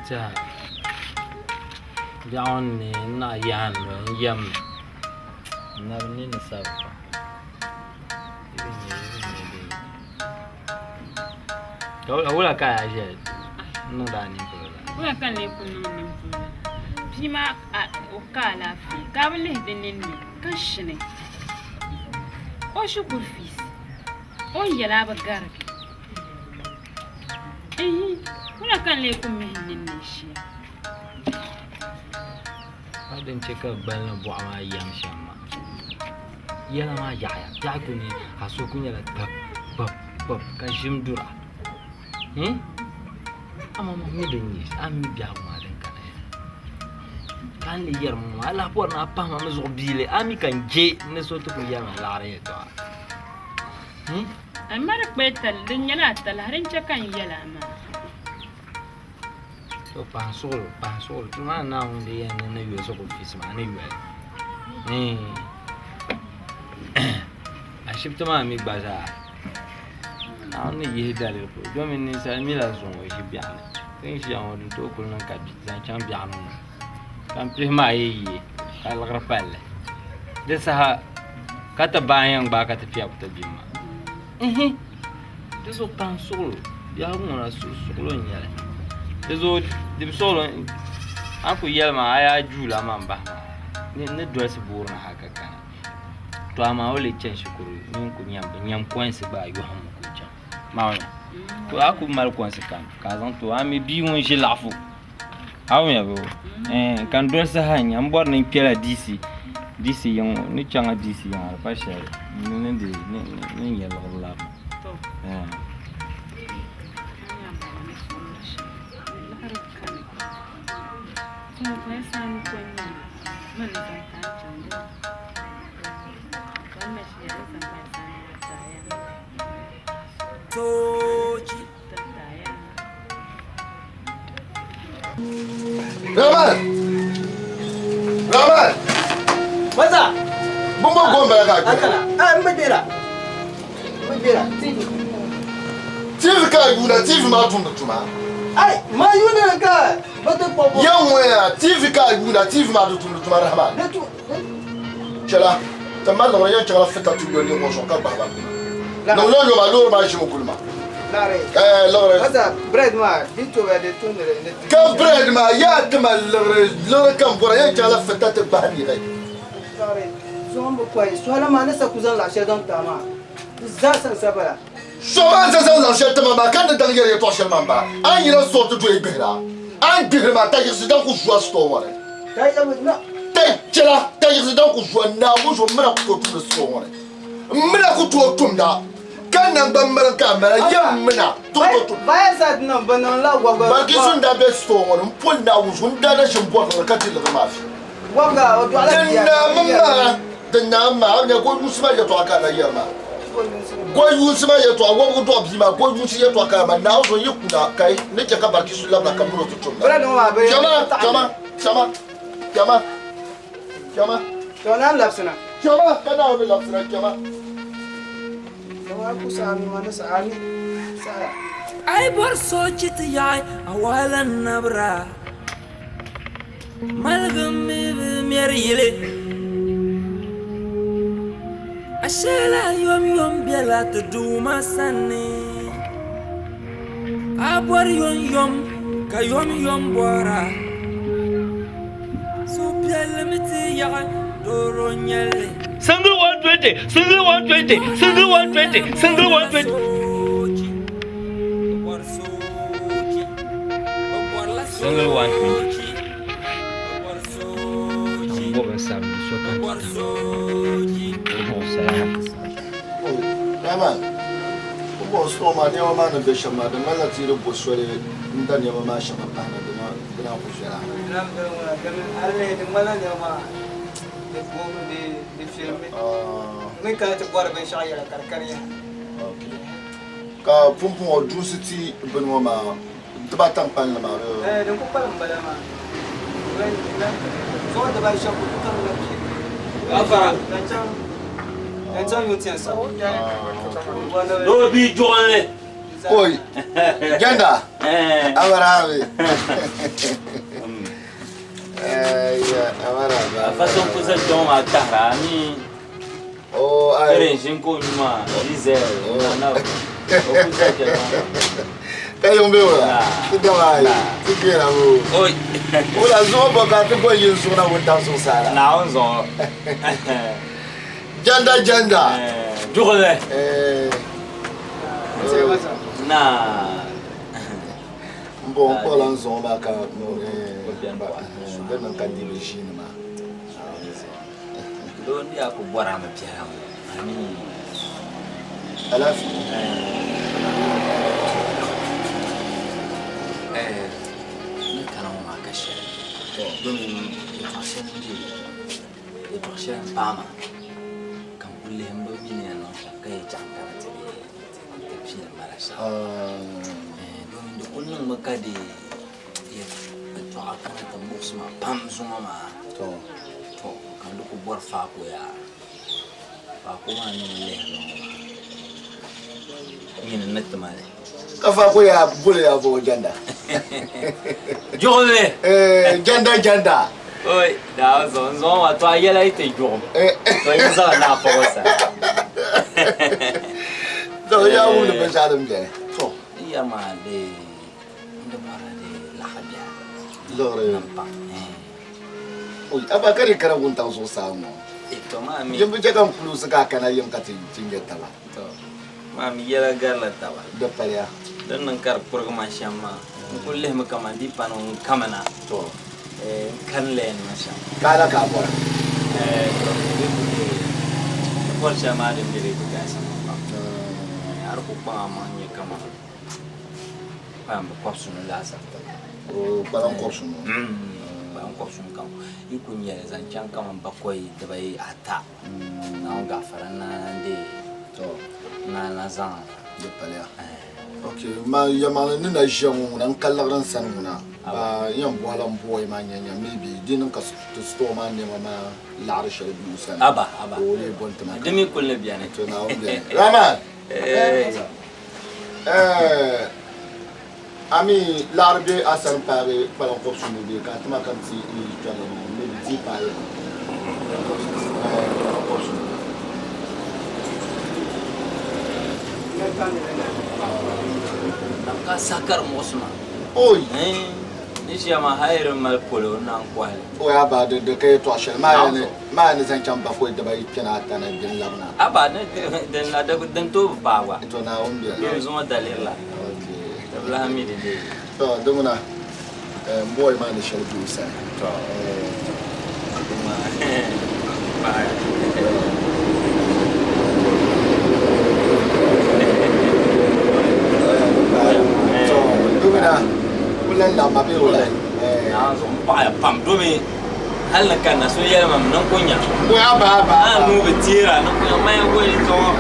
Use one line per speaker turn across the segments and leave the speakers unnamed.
tiɛha biɛɣu ŋɔ ni n naɣ yaai n noli n yɛm mi n na bi ni ni sabi pam di bi nyɛ di bi nyɛ bee ka wula ka a yaa ʒiya n niŋdi a nini polo la
Wula ka n lee ku niŋ nini polo la? Bia maa o ka alaafee ka a bi lihi di ninni ka shini o shikuru fees o ni yɛli a bi garigi. Ihi, wula ka n lee ku mihi n ninni n-ʒiya?
Pa din chɛ ka gbali ni bɔɣu maa yɛm shɛm maa. Yɛla maa yaɣiya, biɛɣu ku ni a suhu ku nyɛla kpab kpab kpab ka ʒim dura. Hii? Amaa mi din nyɛ a mi biɛhigu maa din kana ya. Ka a ni lee yɛri ma ŋɔ maa, a lahi bɔri ni a pahi ma mi zuɣu biili, a mi ka n je ni so ti ku yɛri ma laɣiri yɛltɔɣa. Hii?
A mali kpee tali, di nyɛla a talahi din chɛ ka n yɛl a maa.
To pahi suɣulo, pahi suɣulo. Tuma maa Naawuni di yɛn ni ni yoli so ku fiisi maa ni yoli. Ashibiti maa mi gba zaa Naawuni ni yihi daliri polo domin ninsal mila zuŋɔ ʒi biɛɣuni. Ti ni ʒiya ŋɔ di tooi kuli niŋ ka zaŋ chaŋ biɛɣuni ŋɔ ka n pihi maa yi yi ka liɣiri palli. Di saha ka ti baa yɛn gbaai ka ti piɛbi ti bia maa. Di zuɣu pahi suɣulo biɛhigu ŋɔ na suɣulo n nyɛli di zuɣu di suɣulo a ni ku yɛli maa a yaa juula maa n bahi maa n ni dolisi boori ni hali ka kana to amaa o lee chɛni shikuru mini ku nyam koinsi gba yoham ku chɛŋ maa to a ku mali koinsi kam ka a zaŋ to a mi bia ŋun ʒi laɣafu a wumya bee ka n dolisi ha n nya n bɔri ni n kpɛla DC DC yiŋ ŋɔ ni chaŋ DC yiŋa di pa shɛli ni n nyɛ liɣiri laa
Rahman! Rahman!
Maza!
Bumbo gom bala ka kpɛra.
Akala. Ah, n bi gbera. N bi gbera. TV.
TV ka a yuuna, TV maa tumdi tuma.
Ai, ma yuuni li ka bi ti kpɔbɔ.
Yɛn ŋɔ ya, TV ka a yuuna, TV maa di tumdi tuma Rahman.
Di tu.
Chɛla, ti mali liɣiri yɛn chaŋla fita ti yoli ŋɔ zuɣu ka gbahi ba kuna. Niŋ yɔn yɔma loori maa ʒimi guli ma.
Liɣiri.
Ɛɛ liɣiri.
Maza, bread maa, di toba di tumdi ni di.
Ka bread maa yaa ti ma liɣiri, liɣiri ka n bɔra yɛn chaŋla fita ti gbahi niɣi.
Liɣiri, zuɣu m bi kɔhi, sɔhila maa ni sa ku zaŋ laɣ shɛli zaŋ ti a maa, di zaa sa n-sa bala.
So maa ni sa zaŋ laɣ shɛli ti ma maa, ka n ni daŋ yɛli yɛtɔɣ shɛli maa m-bala. A ni yina store ti doya gbihira, a ni gbihiri maa, tayiɣisi daŋ ku zuwa store ŋɔ ni. Chɛla, tayiɣisi daŋ ku zuwa Naawuni zuɣu m mi na ku tooi tumdi store ŋɔ ni. M mi na ku tooi tumda, ka naŋgban maliŋ ka a mali, yɛm mi na ti ku tooi tumda. Bariki so n-daa be store ŋɔ ni, m poli Naawuni zuɣu, n daa na ʒi m-bɔri liɣiri ka di liɣiri maa fi. Din naami maa, din naami maa, a ni nya goyuunsi maa yɛtɔɣa ka a na yɛri maa. Goyuunsi maa yɛtɔɣa, wɔbigu dɔɣi bia maa, goyuunsi yɛtɔɣa ka a yɛri maa. Naawuni zuɣu yi kuna ka yi ni chɛ ka Barikisu labina ka min o ti tumda. Chama, chama, chama, chama, chama. Chama ka Naawuni labisina, chama.
A yi bɔri soochi ti yaɣi a wahala nabira. Maligim mi bi mɛri yili. Ashee yomyom bela ti Duuma sani. A bɔri yomyom ka yomyom bɔra. Suhupiɛlli mi ti yaɣi doro nyɛlli.
Single 120, single 120, single 120, single 120.
Single 120. N bo bin sabinli so ka n ti tam o zuɣu saya.
Rahman, o bɔhi store maa nɛma maa ni be shɛm maa, di ŋmanila ti yi di bo soli n-da nɛma maa shɛŋa pahi na di naan ku viɛla.
Di ŋmanila nɛma maa di boomi di viɛlimi. N mi kana ti bɔri binshɛɣu yɛla ka di kani yaha.
Ka pumpɔŋɔ duunsi ti bini ŋɔ maa dibata m-pali li maa bee?
Ɛɛ, din ku kpalim m-bala maa. Zuɣu dibayi shɛm ku kamina pii. Dan chaŋ yuŋ ti yɛn sa.
Doo bia juɣinli.
Oi, janda. Amarami. Amarami.
Afa so n-ku za kpɛŋɔ maa tahira a mi
Oh, ai.
irin ʒini ka o nyu maa diesel na o ku za kpɛŋɔ maa.
Ka yuŋ be wula? Ti gama ayi. Ti gbera bo.
Oi.
Wula zuɣu bɔ ka ti bɔ yin zuɣu na wuntaŋ zuɣusaa la.
Naawuni zuɣu.
Janda janda.
Duɣuli.
Na. N bɔ n kpuɣila n zuɣu maa ka di niŋ ka n deei ʒiini maa.
Doo n yaa ku bɔra mi piɛla ŋɔ. Amii.
Alaafee.
Ni kana ŋɔ maa ka shɛli. Domin yɛltɔɣa shɛli n bɛ yɛltɔɣa shɛli n paai ma ka n kuli lihi n bi mi ni yɛn niŋ shɛm ka yi chaŋ kana ti ti piili mala shɛm. Domin di kuli niŋmi ka di yɛltɔɣa kana ti muɣisi ma pam zuŋɔ maa. To ka n di ku bɔri faako yaa. Faako maa ni lihiri ŋɔ maa nyini ni ti mali.
Ka faako yaa boli yaa bɔ janda.
Juɣuli.
Janda janda.
Oi, daa zo n zuŋɔ maa to a yɛla yi ti juɣum. To yi zaŋ na a fɔbɔ sa.
To yaa wumdi binshɛɣu din beni.
To n yɛri maa di n di bɔrila di laɣa biɛla.
Liɣiri.
Niŋ pam.
Oi, a ba ka di kana wuntaŋ zuɣusaa ŋɔ.
To maa mi.
Yin bi chɛ ka n kulusi ka a kana yim ka ti nyɛ taba.
To maa mi yɛla garila taba.
Di paliya.
Din niŋ ka di kurigi ma shɛm maa, n kuli lihimi kaman di pa ni ŋun kamina.
To.
N kani lɛn ma shɛm.
Ka a la ka a bɔra?
To di bɔri shɛli maa din be di ti galisi ma pam. A di ku kpaŋ a maŋ nyɛ kaman kpalim bi kɔbisinu laasabu.
Kpalim kɔbisinu?
Kpalim kɔbisinu kam yi ku nyɛli zaŋ chaŋ kaman bakɔi dibayi ata Naawuni gaafara n-naan deei n-naan lan zaŋ
di paliya. Ok, ma yɛlimaŋli ni na ʒiya ŋɔ ŋuna n ka liɣiri n sani ŋuna ba yɛn bɔhila n bɔi maa nya nya maybe di niŋ ka ti store maa nɛma maa laɣiri shɛli be o sani.
Aba, aba.
Ka o lee bɔ n-ti ma
Di mi kuli ni beni.
To Naawuni beni. Rahman! A mi laɣiri be a sani paagi kpalaŋ kɔbisinu bee ka a ti ma ka n ti n yi kpɛrili maa maybe di paai ya kpalaŋ kɔbisinu.
Ka saha ka di muɣisi ma.
Oi!
Ni ʒiya maa hali di mali polo n naan kɔhi li.
Oi aba di di ka yɛltɔɣa shɛli maa ni zaŋ chaŋ bakɔi dibayi kpɛna ata ni din labina.
Aba ni din la din tooi bi paai gba.
To Naawuni beni.
Din zuŋɔ daliri la. Di bi lahi mi di dee.
To di ŋuna n bɔi maa ni shɛli be o sani.
To.
To di ŋuna ku lan laɣim ma bee o lahi?
Naawuni zuɣu m paɣiya pam domi hali ni kanna so yɛli ma niŋ ko nya.
Oi aba aba.
A nuu bi teera niŋ ko nya maya goli zuɣu.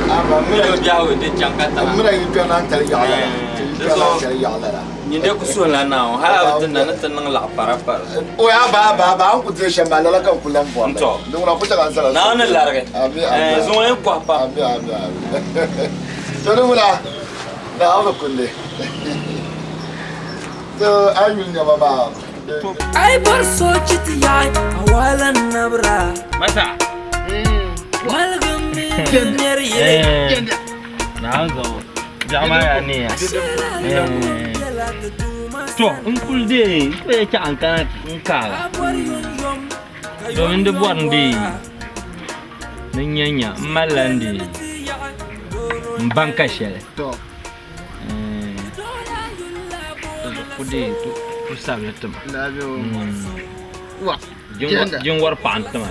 Aba
mira biɛhigu di chaŋ ka tiŋa.
Mira yi kpɛrina n tali yaɣa lala. Ti yi kpɛrina n tali yaɣa lala.
Nyin de ku suhila Naawuni hali a bi ti na ni ti niŋ laɣa para para.
Oi aba aba aba an ku deei shɛm maa lala ka n ku lan bɔri li.
N-tɔ.
Di ŋuna ku chɛ ka n zala.
Naawuni ni larigi.
Ami ami.
Zuŋɔ yɛn kɔhi pam.
Ami ami ami. To di ŋuna Naawuni kundi. To a yi yuli nɛma maa.
Ai bɔri soochi ti yaɣi a wahala nabira.
Masa.
Waligim mi mɛri yili.
Naawuni zuɣu biɛɣu maa yaa neeya. To n kuli deei n ku yɛn chaɣ n kana n kaala domin di bɔri n deei ni n nya nya n malila n deei n baŋ ka shɛli. Ku deei ku sabili tima. Jinwari paɣa n tima.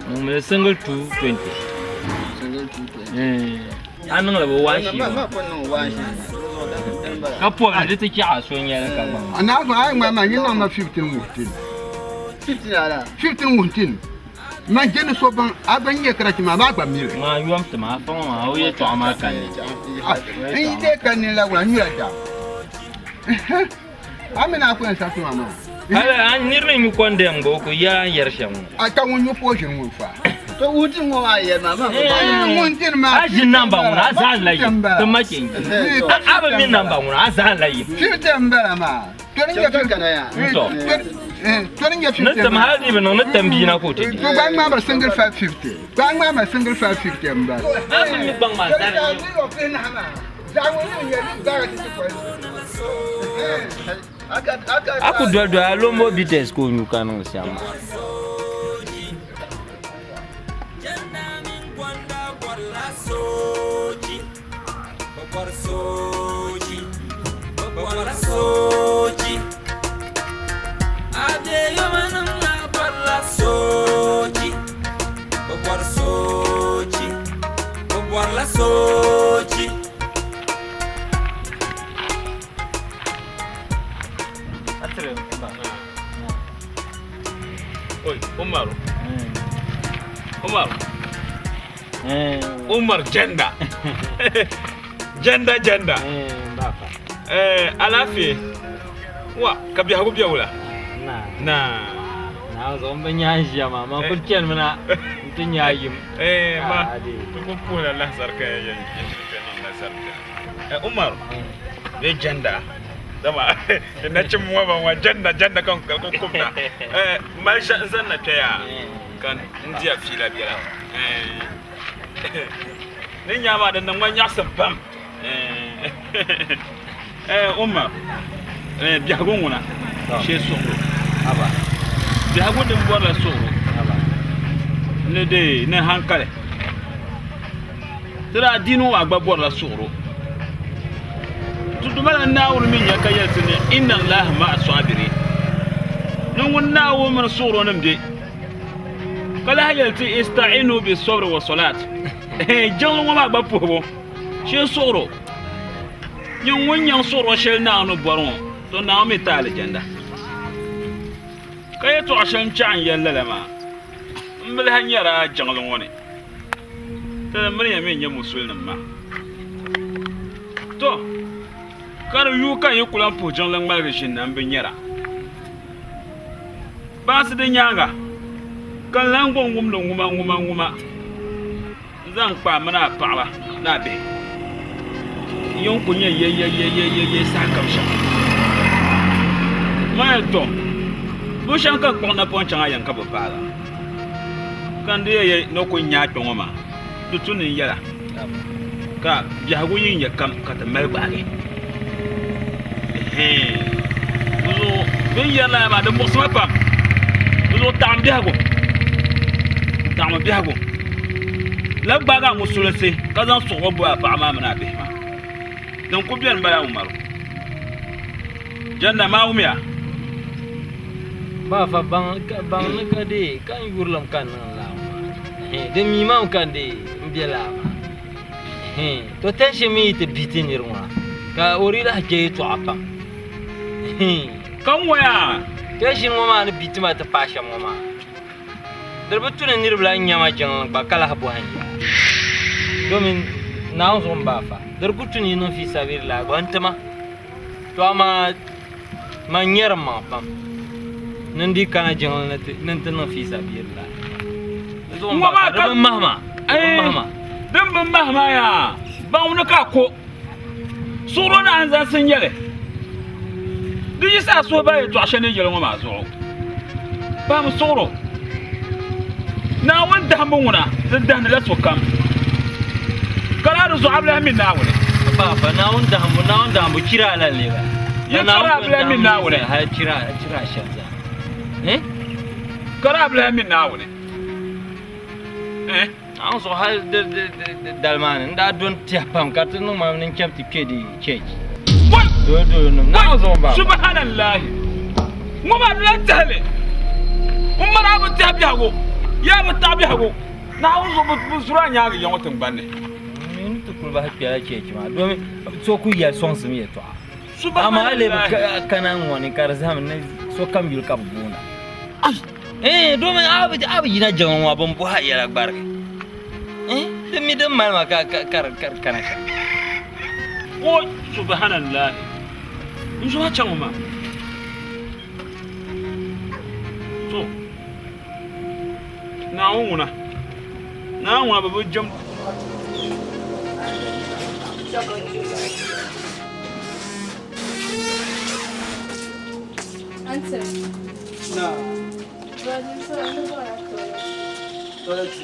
Ŋun single 220. A niŋli bi waan shii ka pɔbili di ti chaɣa so nyɛli ka gbaŋ.
A naa gba a yi ŋmai maa nyin niŋ ma 15 wuhi tin. 15 wuhi tin. Man je ni so baŋ a gba nyɛ karachi maa maa gba mi li.
Maa yom ti maa fɔŋ maa o yɛltɔɣa maa ka ni.
N yi dee ka nini la wula n nyula daa. A mi ni a ku yɛn sabiti maa maa.
Hali a niri ni nyu kɔndɛm gba o ku yɛli a ni yɛri shɛm ŋɔ.
A ka ŋun nyu poison ŋun fa. To wuti ŋɔ maa yɛli maa, maa bi baŋ. Ŋun dini maa.
A ʒi namba ŋuna, a zaa la yim. Ti ma kpe n-yi. A bi mi namba ŋuna, a zaa la yim.
Fifty m-bala maa. Tɔni nyɛ fifty. Kana yaa.
N-tɔ.
Tɔni nyɛ fifty.
Ni tim hali di bi niŋ ni tim bia na ka o ti di.
To gba ŋmaa ba single 550. Gba ŋmaa ba single 550 m-bala.
A bi mi gbaŋ maa zaa la yim. A ku doli doli a lombo bitters ka o nyu ka niŋ shɛm maa.
Oi, Umaru. Umaru. Umar Jenda. Jenda Jenda. Eh, alaafee. Wa, ka biɛhigu bɛ wula?
Na.
Na.
Na zuɣu n bi nya n ʒiya maa, man kuli chanimi na n-ti nya a yim.
Eh, ma, ti kuli puhila lahisari ka yɛn ʒini kpe niŋ nasara kpɛna. Eh, Umaru, bee Jenda, dama nachimba ŋɔ ban wa Jenda Jenda ka n kuli kumda. Eh, mali n zani na kpɛya ka n diya fiila biɛla. Eh, ni nya maa di niŋ ma nyaɣisim pam. Eh, eh, Umar, eh, biɛhigu ŋuna shee suɣuro. Biɛhigu din bɔrila suɣuro ni de ni hankali. Ti daa diini ŋɔ maa gba bɔrila suɣuro. Ti Duuma la Naawuni mi nya ka yɛli ti ni inna Allaha ma'a sabirin, ni ŋun Naawuni mini suɣuronim be. Ka lahi yɛli ti ista'inu bi sabri wa salat, jiŋli ŋɔ maa gba puhibu shee suɣuro. Nyin ŋun nyaŋ suɣuro shɛli Naawuni ni bɔri ŋɔ, to Naawuni mi ti alijanda. Ka yɛtɔɣa shɛli n-chaɣ n-yɛli lala maa, m bi lahi nyara jiŋli ŋɔ ni. Ti mini ya mi n-nyɛ musulinim maa. To, ka di yuui ka yi ku lan puhi jiŋli ŋmaligi ʒini na m-bi nyara. Baansi di nyaaŋa, ka n lan gba ŋumdi ŋuma ŋuma ŋuma n-zaŋ kpa a mini a paɣiba ni a bihi. Yi ni kul nyɛ yɛyɛyɛyɛyɛ sahakam shɛm. Man yɛli, Tɔ, binshɛŋa ka n kpuɣi napɔŋ chaŋ a yiŋ ka bi paag a. Ka n di yɛli ni o ku nya a kpe ŋɔ maa, di tu ni n yɛl a, ka biɛhigu yi nyɛ kam ka ti mali gbaagi. Ɛhɛn, dinzuɣu bɛ ni yɛri lala maa di muɣisi ma pam. Dinzuɣu taɣim biɛhigu, taɣimi biɛhigu. Labi gbaagi a musulinsi ka zaŋ suɣuba bo a paɣa maa mini a bihi maa. Din ku beni m-bala Umaru. Janna maa wumiya.
Ba fa baŋ baŋ ni ka dee ka n yurilim ka n niŋ laa maa din mi maa ka n dee n be laa maa to tension mi yi ti bi ti niri ŋɔ ka o di lahi je yɛltɔɣa pam
ka n waya
tension ŋɔ maa ni bi ti ma ti paai shɛm ŋɔ maa di bi tu ni niriba lahi nya ma jiŋli gba ka lahi bɔhim ya domin Naawuni zuɣu m-ba fa di di ku tu ni yi niŋ fiisabilillah gba n-ti ma. To amaa man nyari m maŋa pam ni n di kana jiŋli ni ti ni n ti niŋ fiisabilillah. Di zuɣu m ba ka di bi mahi ma, di bi mahi ma.
Din bi mahi ma yaa, baŋ ni ka a ko suɣuro ni anzansi n-nyɛ li. Di yi saha suhi ba yɛtɔɣ shɛli ni yɛli ŋɔ maa zuɣu, pahimi suɣuro. Naawuni dahimbu ŋuna, di dahindila sokam, ka lahi di zuɣu a bi lahi mi Naawuni.
Papa, Naawuni dahimbu, Naawuni dahimbu chira a lan leei ba.
Ya chira a bi lahi mi Naawuni.
Hali chira, chira a shɛm zaa. Eh?
Ka daa bi lahi mi Naawuni. Eh?
Naawuni zuɣu hali di, di, di, di dali maa ni, n daa doni tɛhi pam ka ti niŋ ma ni n chaŋ ti kpe di church.
Wai!
Dolo dolo nim. Naawuni zuɣu m-ba.
Subhanallahi. Ŋɔ maa di lahi tɛhili. M mali a bi tɛhi biɛhigu, yaa bi taɣi biɛhigu. Naawuni zuɣu bi zuri a nyaaŋa ya ŋɔ tiŋgbani ni.
N ni ti kuli bahi kpɛla church maa domi so ku yɛli sɔŋsim yɛltɔɣa. Amaa a lee bi kana ŋ-ŋɔ ni ka di zahim ni sokam yuli ka bɛ boona. Eh, domi a bi a bi yina jiŋli ŋɔ bɛ ni bɔhi a yɛla gbarigi. Eh, di mi din mali ma ka ka ka di kana shɛm.
O subhanallahi n zuɣu a chaŋ o maa to Naawuni ŋuna. Naa ŋuna bɛ bi jɛm.
Na. Toilet.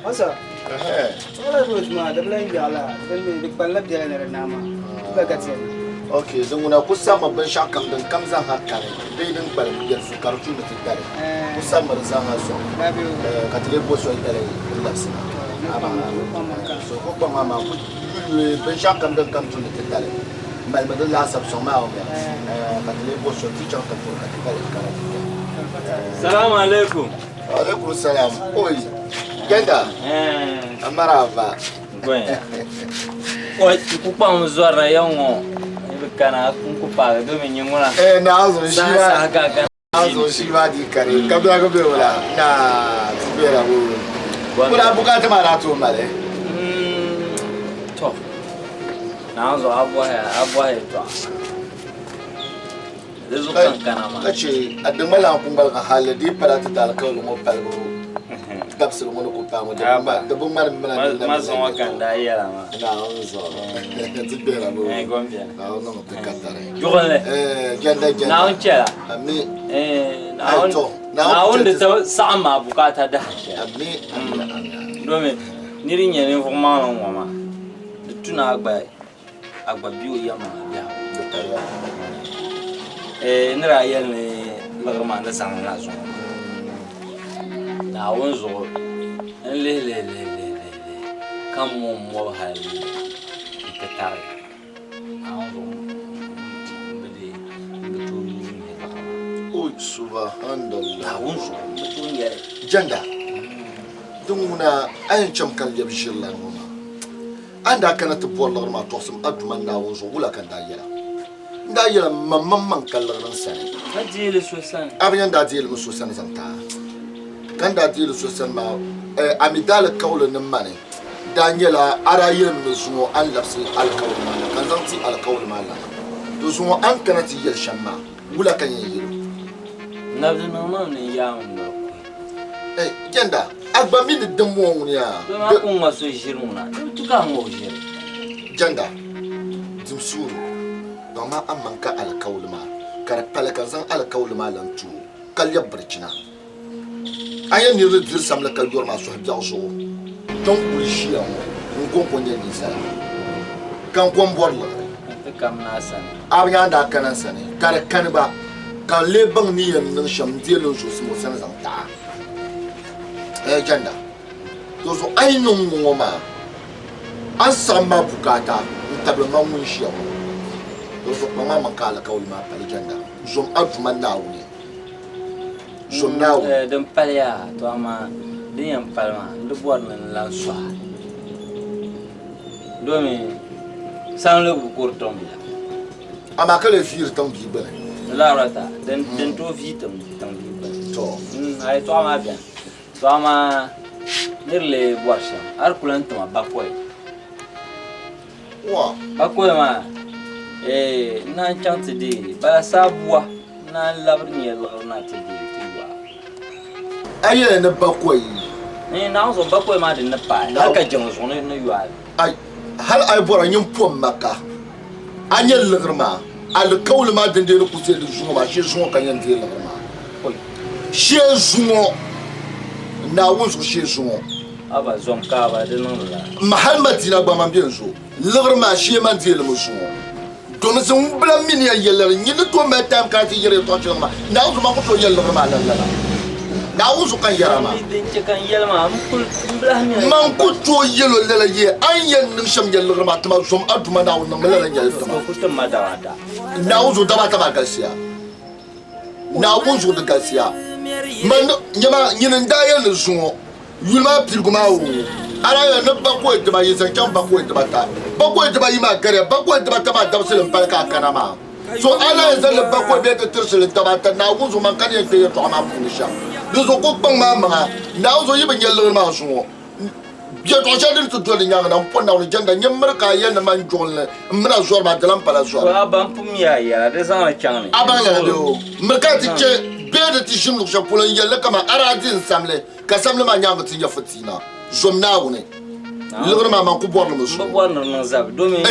What's up?
Ok, din ŋuna ku sammi binshɛɣu kam din kam zaaha kani bee din kpalim yɛlifu ka di tuuni ti tali ku sammi di zaaha zuɣu ka ti lee bo soli dali n labisi na. So ku kpaŋ maa maa ku yuli binshɛɣu kam din kam tuuni ti tali malimi di laasabu sɔŋ maa ka ti lee bo soli ti chaŋ ti puhi ka ti dali kana ti kpɛ.
Salamu alaikum.
Alaikum salam. Oi, Genda. Marhaba.
Gonya. Oi, ku kpaŋ zɔrina ya ŋɔ. Bi kana n ku paagi domi nyɛ ŋuna.
Eh, na zo shi
ba. Ka ka.
Na zo shi ba di kare. Ka biya ka be wala. Na ti be ra bo. Kuna bukata ma na to male.
To. Na zo abuwa abuwa to. Di zuɣu ka n kana maa.
Ka che a dingma lan ku ŋmaligi hali di yi pala ti da alikauli ŋɔ palibu dabisili ŋɔ ni ku paai ŋɔ di bi ŋmani mina ni
Ma zuŋɔ ka n daa yɛla maa.
Naawuni zuɣu ti gbɛra bo.
Eh, gom bɛni.
Naawuni niŋ ti ka tari.
Juɣinli.
Eh, jɛnda jɛnda.
Naawuni chɛla.
Ami.
Eh,
Ai to.
Naawuni di ti saɣim maa bukaata dahin shɛli.
Ami. Ami. Ami.
Domi niri nyɛ ninvuɣ maŋli ŋɔ maa di tu ni a gba a gba be o yɛlimaŋli biɛhigu.
Di paliya.
Eh, ni daa yɛli ni liɣiri maa ni zaŋ na zuŋɔ maa. Naawuni zuɣu n lihi lihi lihi lihi lihi lihi ka m mo m mɔbu hali n-ti tarigi. Naawuni zuɣu m bi deei m bi tooi nyuui liɣiri maa.
Oi, subhanallah.
Naawuni zuɣu m bi tooi nyɛli.
Jɛnda, din ŋuna a yɛn cham ka lɛbi ʒirilana ŋɔ maa. A ni daa kana ti bɔri liɣiri maa tɔɣisim a Duuma Naawuni zuɣu, wula ka n daa yɛl a? N daa yɛla, M maŋmaŋ ka liɣiri n sani.
Ka deei li so sani.
A bi nya n daa deei li mi so sani zaŋ ti a? Ka n daa deei li so sani maa, a mi daalikauli ni mani daa nyɛla a daa yɛlimi ni zuŋɔ a ni labisi alikauli maa na, ka n zaŋ ti alikauli maa lana. To zuŋɔ a ni kana ti yɛli shɛm maa, wula ka n yɛn yɛl o?
Nabi di niŋ ma ni n yaai m noli kuhi.
Eh, Jɛnda, a gba mi ni dimbɔŋɔ ŋuni yaa?
Doo maa ku ŋma so ʒiri ŋuna, di bi tu ka a ŋma o ʒiri.
Jɛnda, dim suuri, baŋ ma a maŋ ka alikauli maa, ka di pali ka n zaŋ alikauli maa lan ti o, ka lɛbi birichina. A yɛn niri ni diri samli ka yɔri maa suhu biɛɣu zuɣu. Kpɛŋ kuli ʒiya ŋɔ, n kɔŋko n-nyɛ ninsala, ka n ko m-bɔri liɣiri.
N ti kamina a sani.
A bi nya n daa kana n sani, ka di kani gba, ka n lee baŋ ni yɛn niŋ shɛm n-deei li n zuɣusim o sani zaŋ taɣi a. Ɛɛ jɛnda, di zuɣu a yi niŋ ŋ-ŋɔ maa, a ni saɣim ma bukaata n-tabili ma ŋun ʒiya ŋɔ. Di zuɣu kpaŋ amaŋ ka alikauli maa pali jɛnda, zom a Duuma Naawuni. Zom Naawuni.
Din paliya, to amaa din yɛn pali maa, n di bɔri ni n lan sɔhi a. Domi samli bi kuri tiŋbia.
Amaa ka lee viiri tiŋbia gbini.
Larata, din tooi vii tiŋbia gbini.
To.
A yɛtɔɣa maa beni. To amaa nir lee bɔri shɛm, a di ku lan tima bakɔi.
Wa.
Bakɔi maa, ee, n naan chaŋ ti deei bala saa bua, n naan labiri nya liɣiri na ti deei ti yu a.
A yɛli ni bakɔi?
Ee, Naawuni zuɣu bakɔi maa din ni paai, hal ka jiŋli zuɣu ni yu a li.
Ai, hal a yi bɔra nyin pom ma ka a nya liɣiri maa, alikauli maa din dee ni ku deei li zuŋɔ maa, shee zuŋɔ ka n yɛn deei liɣiri maa.
Oi.
Shee zuŋɔ, Naawuni zuɣu shee zuŋɔ.
Aba zom kaaba di niŋdi la.
M hal Madina gba man be n zo liɣiri maa shee man deei li mi zuŋɔ. Domi zaŋ n bila mi ni yɛn yɛli lala, nyin ni tooi mali time kana ti yɛri yɛltɔɣa shɛli ŋɔ maa, Naawuni zuɣu man ku tooi yɛli liɣiri maa lala lala. Naawuni zuɣu ka n yɛra maa.
Din chɛ ka n yɛli maa, m kul m bilahi mi a
Man ku tooi yɛl o lala yee, a ni yɛn niŋ shɛm yɛli liɣiri maa ti ma, zom a Duuma Naawuni niŋmi lala n-yɛli ti ma.
O ku tim ma daba ata.
Naawuni zuɣu daba ata maa galisiya. Naawuni zuɣu di galisiya. Man nyama, nyini n-daa yɛli ni zuŋɔ yuli maa piligu maa oo, Ala yɛli ni bakɔi dibayi zaŋ chaŋ bakɔi dibata. Bakɔi dibayi maa gariya, bakɔi dibata maa dabisili m-pali ka a kana maa. So a lahi zaŋ li bakɔi bee ti tirisi li daba ata, Naawuni zuɣu man ka ni yɛn kpe yɛtɔɣa maa puuni shɛm. Dinzuɣu ku kpaŋ maa maŋa, Naawuni zuɣu yi bi nya liɣiri maa zuŋɔ. Yɛtɔɣ shɛli din ti doli di nyaaŋa na m-po Naawuni jɛmda, nyini miri ka a yɛli ni man juɣinli m mini a zɔri maa, di lan pala zɔri.
To a ba m-pun mi a yɛla, di zaŋ li chaŋ ni.
A baŋ lala bee o? Miri ka a ti chɛ bee di ti ʒini luɣ shɛli polo n-yɛli li kaman a daa di n samli, ka samli maa nyaaŋa ti nya fitiina. Zom Naawuni liɣiri maa, man ku bɔri li mi
zuɣu. M bi bɔri ni di niŋ zabi, domin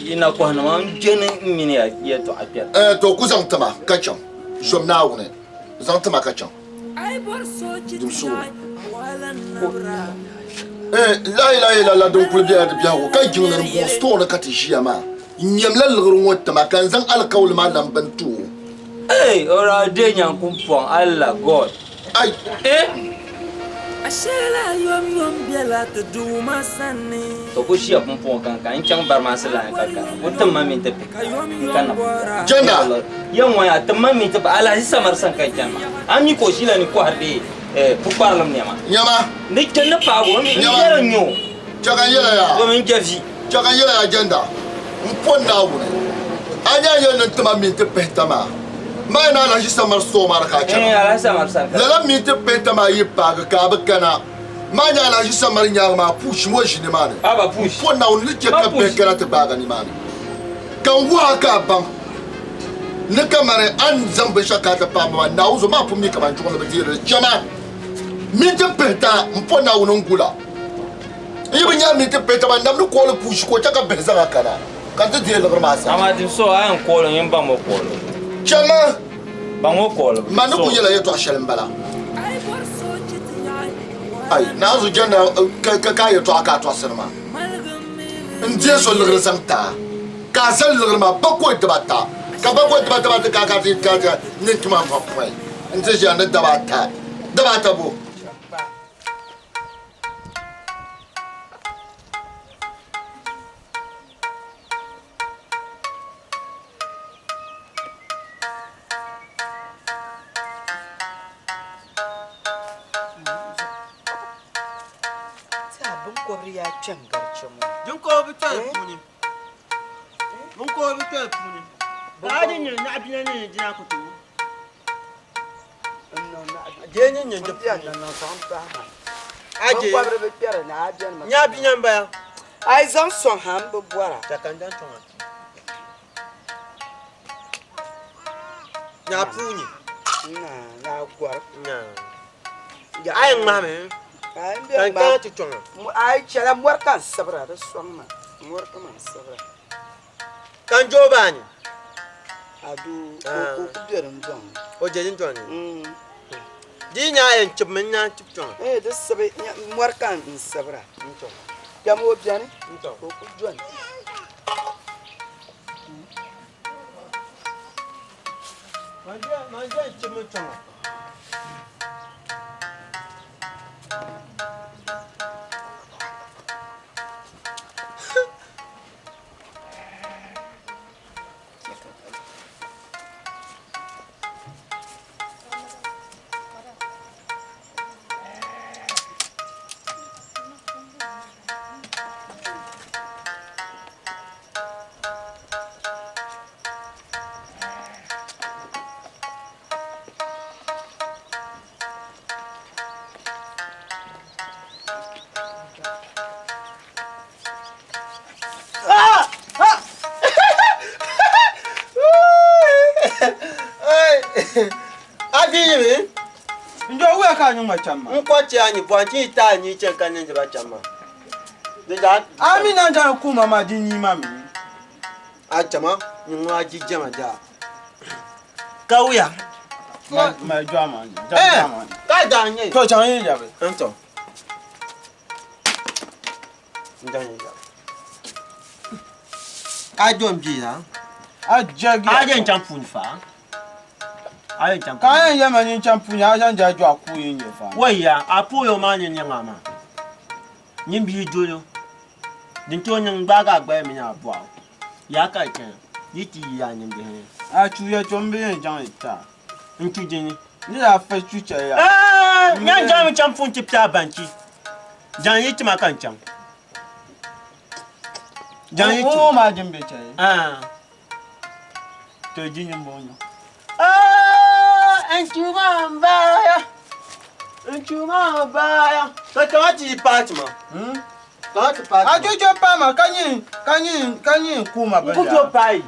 yi nakɔhinima m-beni m mini ya yɛtɔɣa kpɛri.
Ɛɛ, to ku zaŋ ti ma ka chaŋ. Zom Naawuni, zaŋ ti ma ka chaŋ. Dim suhuri. Ɛɛ, lahi lahi la din kuli bela di biɛhigu ka jiŋli ni m-bɔŋɔ store ni ka ti ʒiya maa. N nyamla liɣiri ŋɔ ti ma ka n zaŋ alikauli maa lan bini ti o.
Hey, o daa deei nyaŋkumpɔŋ, Allah, God.
Ai!
Eh!
Ashela yomyom bela ti Duuma sani.
To ku ʒiya pumpɔŋɔ ka n ka n chaŋ barimaasi lahi ka kana. O tim ma minti pihita n ka na pumpɔŋɔ.
Jenda!
Ya ŋɔ ya tim ma minti pihita Alhaji Samari sani ka n chani maa. A mi ka o ʒila ni kɔhiri dee pukparilim nɛma.
Nyama!
Ni chani ni paagi o, n
Nyama!
yɛli n nya o.
Chɛ ka n yɛl a yaa.
Domin n je vi.
Chɛ ka n yɛl a yaa Jenda, m po Naawuni, a nya yɛli ni n tim a minti pihita maa. Maa ni Alhaji Samari store maa ni ka a chana.
Ɛɛn, Alhaji Samari sani ka.
Lala minti pihita maa yi paagi ka a bi kana, maa nya Alhaji Samari nyaaŋa maa push ŋɔ ʒi nimaani.
Aba push.
M po Naawuni ni chɛ ka bihi kana ti gbaag a nimaani. Ka n wuhi a ka a baŋ ni kamani a ni zaŋ binshɛɣu kana ti paai ma maa, Naawuni zuɣu maa pun mi kaman juɣu ni bi deeri li. Chama minti pihita, m po Naawuni n-gul a. N yi bi nya minti pihita maa, nam ni kooli push ka o chɛ ka bihi zaŋ a kana. Ka n ti deei liɣiri maa sani.
Amaa di so a yɛn kooli nyin baŋ o kooli.
Chama!
Baŋ o kooli.
Ma ni ku yɛla yɛtɔɣ shɛli m-bala. Ai, naanzu jɛnda ka a yɛtɔɣa ka a tɔɣisiri maa. N deei so liɣiri zaŋ ti a, ka a zali liɣiri maa bakɔi dibata, ka bakɔi dibata maa ti ka ka ti ka ti ni tuma m-pa pɔi nti ʒiya ni daba ata, daba ata bo?
Binkɔbiri yaa kpɛm gari chɛ ŋɔ.
Binkɔbiri bi kpɛri puuni. Binkɔbiri bi kpɛri puuni. Daa di nyɛ naɣibina ni dina ku tooi. Dee ni nyɛ di puuni.
Binkɔbiri bi kpɛri ni a bɛni mi.
Nyaabina m-bala.
A yi zaŋ sɔŋ ha m bi bɔra.
Chakandan chɔŋa. Nyaa puuni.
Nyaa gɔri.
A yɛn ŋmahimi. Ka n kana ti chɔŋa.
A yi chɛla mɔri ka n sibira di sɔŋ ma. Mɔri ka man sibira.
Ka n joo baa ni.
A doo o ku be dindɔŋ ni.
O je dindɔŋ ni? Di yi nya a yɛn chibimi n naan chib chɔŋa.
Ee di sibi mɔri ka n sibira. Kpɛm o beni ka o ku doni.
Man je n chibimi chɔŋa. Abi
Njo wuya ka nyuma chamma.
N ko che anyi bo anchi ta anyi chen ka nyenje ba chamma. De da
Ami na jan ku mama di nyi ma mi.
A chama nyi wa ji jama ja. Ka wuya.
Ma ma jwa ma. Ja ma.
Ka da nyi.
To chan yi ja be.
Nto. Nda nyi ja. Ka jom ji ya.
A jagi.
A jen cham pun fa. A jen cham.
Ka yen yema nyin cham pun ya jan ja jwa ku yin ye fa.
Wai ya, a pu yo ma nyin nyanga ma. Nyin bi jojo. Din to nyin gba ga gba mi nya bo. Ya ka chen. Yi ti ya nyin bi he.
A chu ye chom bi yin jang ita.
N chu jini.
Ni ya fa chu che ya.
Eh, nyan jam cham pun ti pya banki. Jaŋ yi tima ka n chaŋ. Jaŋ yi
tima. O maa jin be chɛli.
To ji nyini bɔŋɔ nyɔ. N chuma n baya. N chuma n baya. Ka kama ti yi paati ma. Kama ti paati ma.
A jojo paai ma ka nyin ka nyin ka nyin kuuma
N ku tooi paai.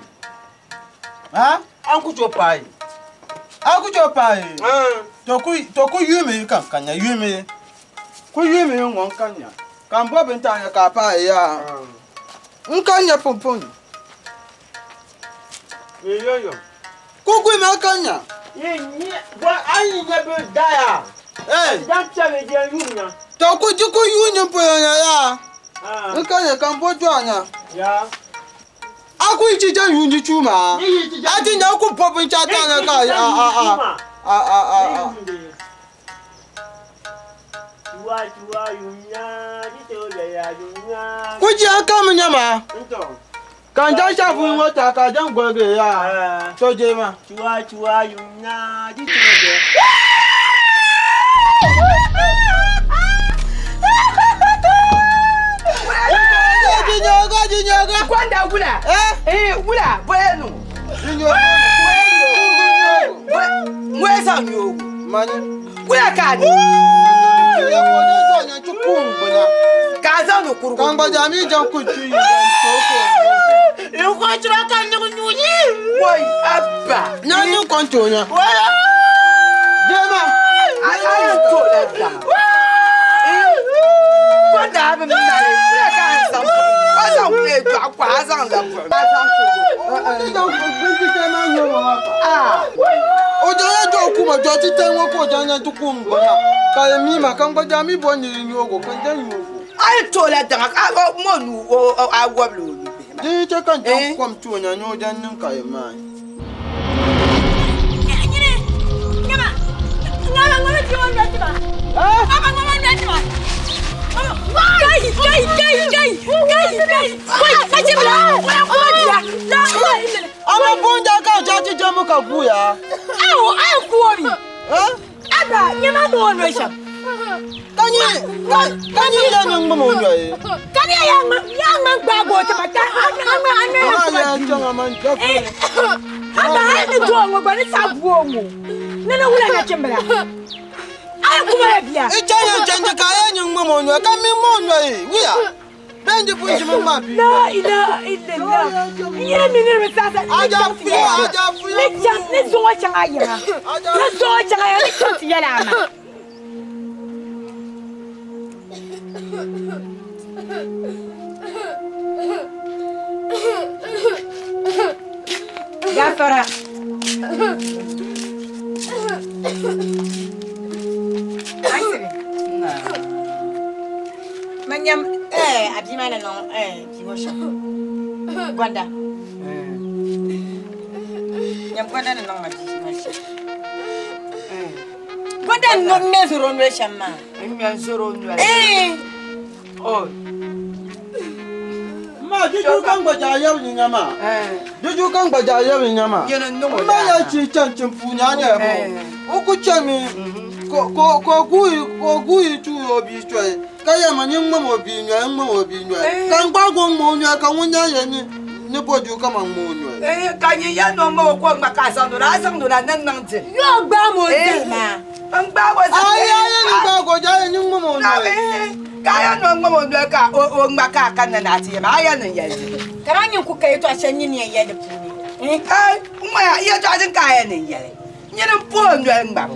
Ha?
An ku tooi paai.
A ku tooi paai. To ku to ku yumi ka ka nya yumi. Ku yumi ŋɔ ka nya. Ka n bo bintaɣu nya ka a paai ya. N ka nya pumpun. Ku gui ma ka nya.
Yi nya bo a yi nya bi daya.
Eh.
Dan piɛli di yum nya.
To ku ji ku yu nyin polo nya ya. N ka nya ka n bo jɔɣu nya.
Ya.
A ku yi chi jan yuundi chuu maa. A ti nya ku bo binshɛɣu taɣi nya ka a a a a a a a. Ku ji a ka mi nya maa. Ka n jan shɛli puuni ŋɔ taɣi ka a jan goligi ya. To je ma.
Kwanda wula. Eh wula boyenu. Mweza nyogo.
Mani.
Wula ka ni.
Ya ko ne jo nya chu kum bana.
Ka za no kurugo.
Kan ba jami jan ku chu yi jan so ko.
Yo ko chira kan ni nyunyi.
Wai abba.
Nya ni kon to nya. Jema.
Ai ai to la da. Kwanda abin na le. Wula ka san. Wa san ku e do akwa azan la ku. Azan ku.
Ni jan ku bin ti te ma nyo ma fa.
Ah.
O jan ya jo ku ma jo ti te ŋɔ ko jan nya tu kum bana. Ka ye mi ma kan ba jami bo ni nyogo kan jan nyogo.
Ai to la da ka o mo nu o a woblo nu be.
Di che kan jan kom tu nya nyo jan nin ka ye ma.
Nyine. Nyama. Ngala ngala ti won ti ba. Aba ngala ngala ti ba. Kai kai kai kai kai kai. Wai ka ji bla. Wala ko dia. La ilaha illallah.
Ama bonja ka ja ti jamu ka guya.
Awo ai ko mi.
Eh?
Aba nyama no no sha.
Kanyi kanyi ya nyang mo nyo ye.
Kanyi ya ya ngman gba go ti ma ta an an ya
Ama ya changa man ja ku.
Aba ai ni do ngo gba ni sa bu o. Nana wula na chimbala. Ai kuma ya biya.
E cha ya chanje ka ya nyang mo nyo ka mi mo nyo ye. Wuya. Benji punji mo ma bi.
La ilaha illallah. Yere mi nirba sasa.
Aja fuya aja fuya.
Ni chan ni zongo changa ya. Ni zongo changa ya ni chanti yala ama. Gafara. Asiri. Manyam abima na non bimosha. Gwanda. Nyam gwanda na non abimosha. Gwanda no mezoro no shama.
Mezoro no.
Eh.
Oh.
Ma juju kan gbaja yab ni nyama. Juju kan gbaja yab ni nyama.
Yene no
Ma ya chi chan chin pu nya nya bo. O ku chemi ko ko ko gu ko gu yi chu yo bi chwe. Ka ya ma nyin mo bi nyo mo bi nyo. Kan gba go mo nyo ka won nya ye ni ni bo ju ka ma mo nyo.
Eh ka nyi ya no mo ko ma ka sa no na sa no na nan nan ti.
Yo gba mo ti ma.
N gba go sa.
Ai ai ni gba go ja ye ni mo mo nyo.
Kaya no ngmo no ka o ngma ka ka na na ti ma aya no ye ti.
Kara nyin ku kai to a nyin ye ye de puni.
Eh ngma ya ye to ajin ka ye ne ye. Nyin po no ngba bo.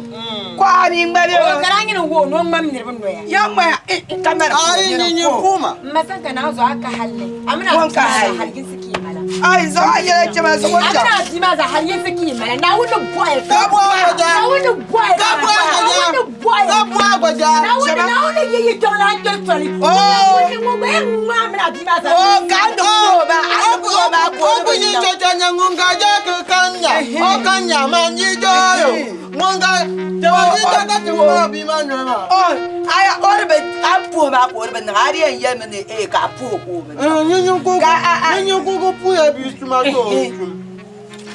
Kwa ni ngba be.
O kara nyin wo no ngma mi ne no ya.
Ya ngma e kamera.
Ai ni nyin puma.
Ma san kana zo aka halle. Amina
ka
halgin suke mala.
Ai zo aye ce ma so wata.
Amina ji ma za halgin suke mala. Na wuni boy.
Ka bo agbaja.
Na wuni boy.
Ka bo agbaja.
Na wuni boy.
Ka bo agbaja.
Na wuni na wuni yi yi to la to toli.
Oh.
Wuni mo gbe ngma amina bi ma za.
Oh ka ndo ko ba. Ai ko ba ko.
O ku yi chocho nya ngunga ja ku kanya. O kanya ma nyi joyo. Ngunga te wa yi ta ka ti mo bi ma nyo ma.
Oh aya o be a po ba ko be na ari ye me ne e ka po ko me.
Nyi nyi ko.
Ka
Nyi nyi ko ko pu ya bi tuma to.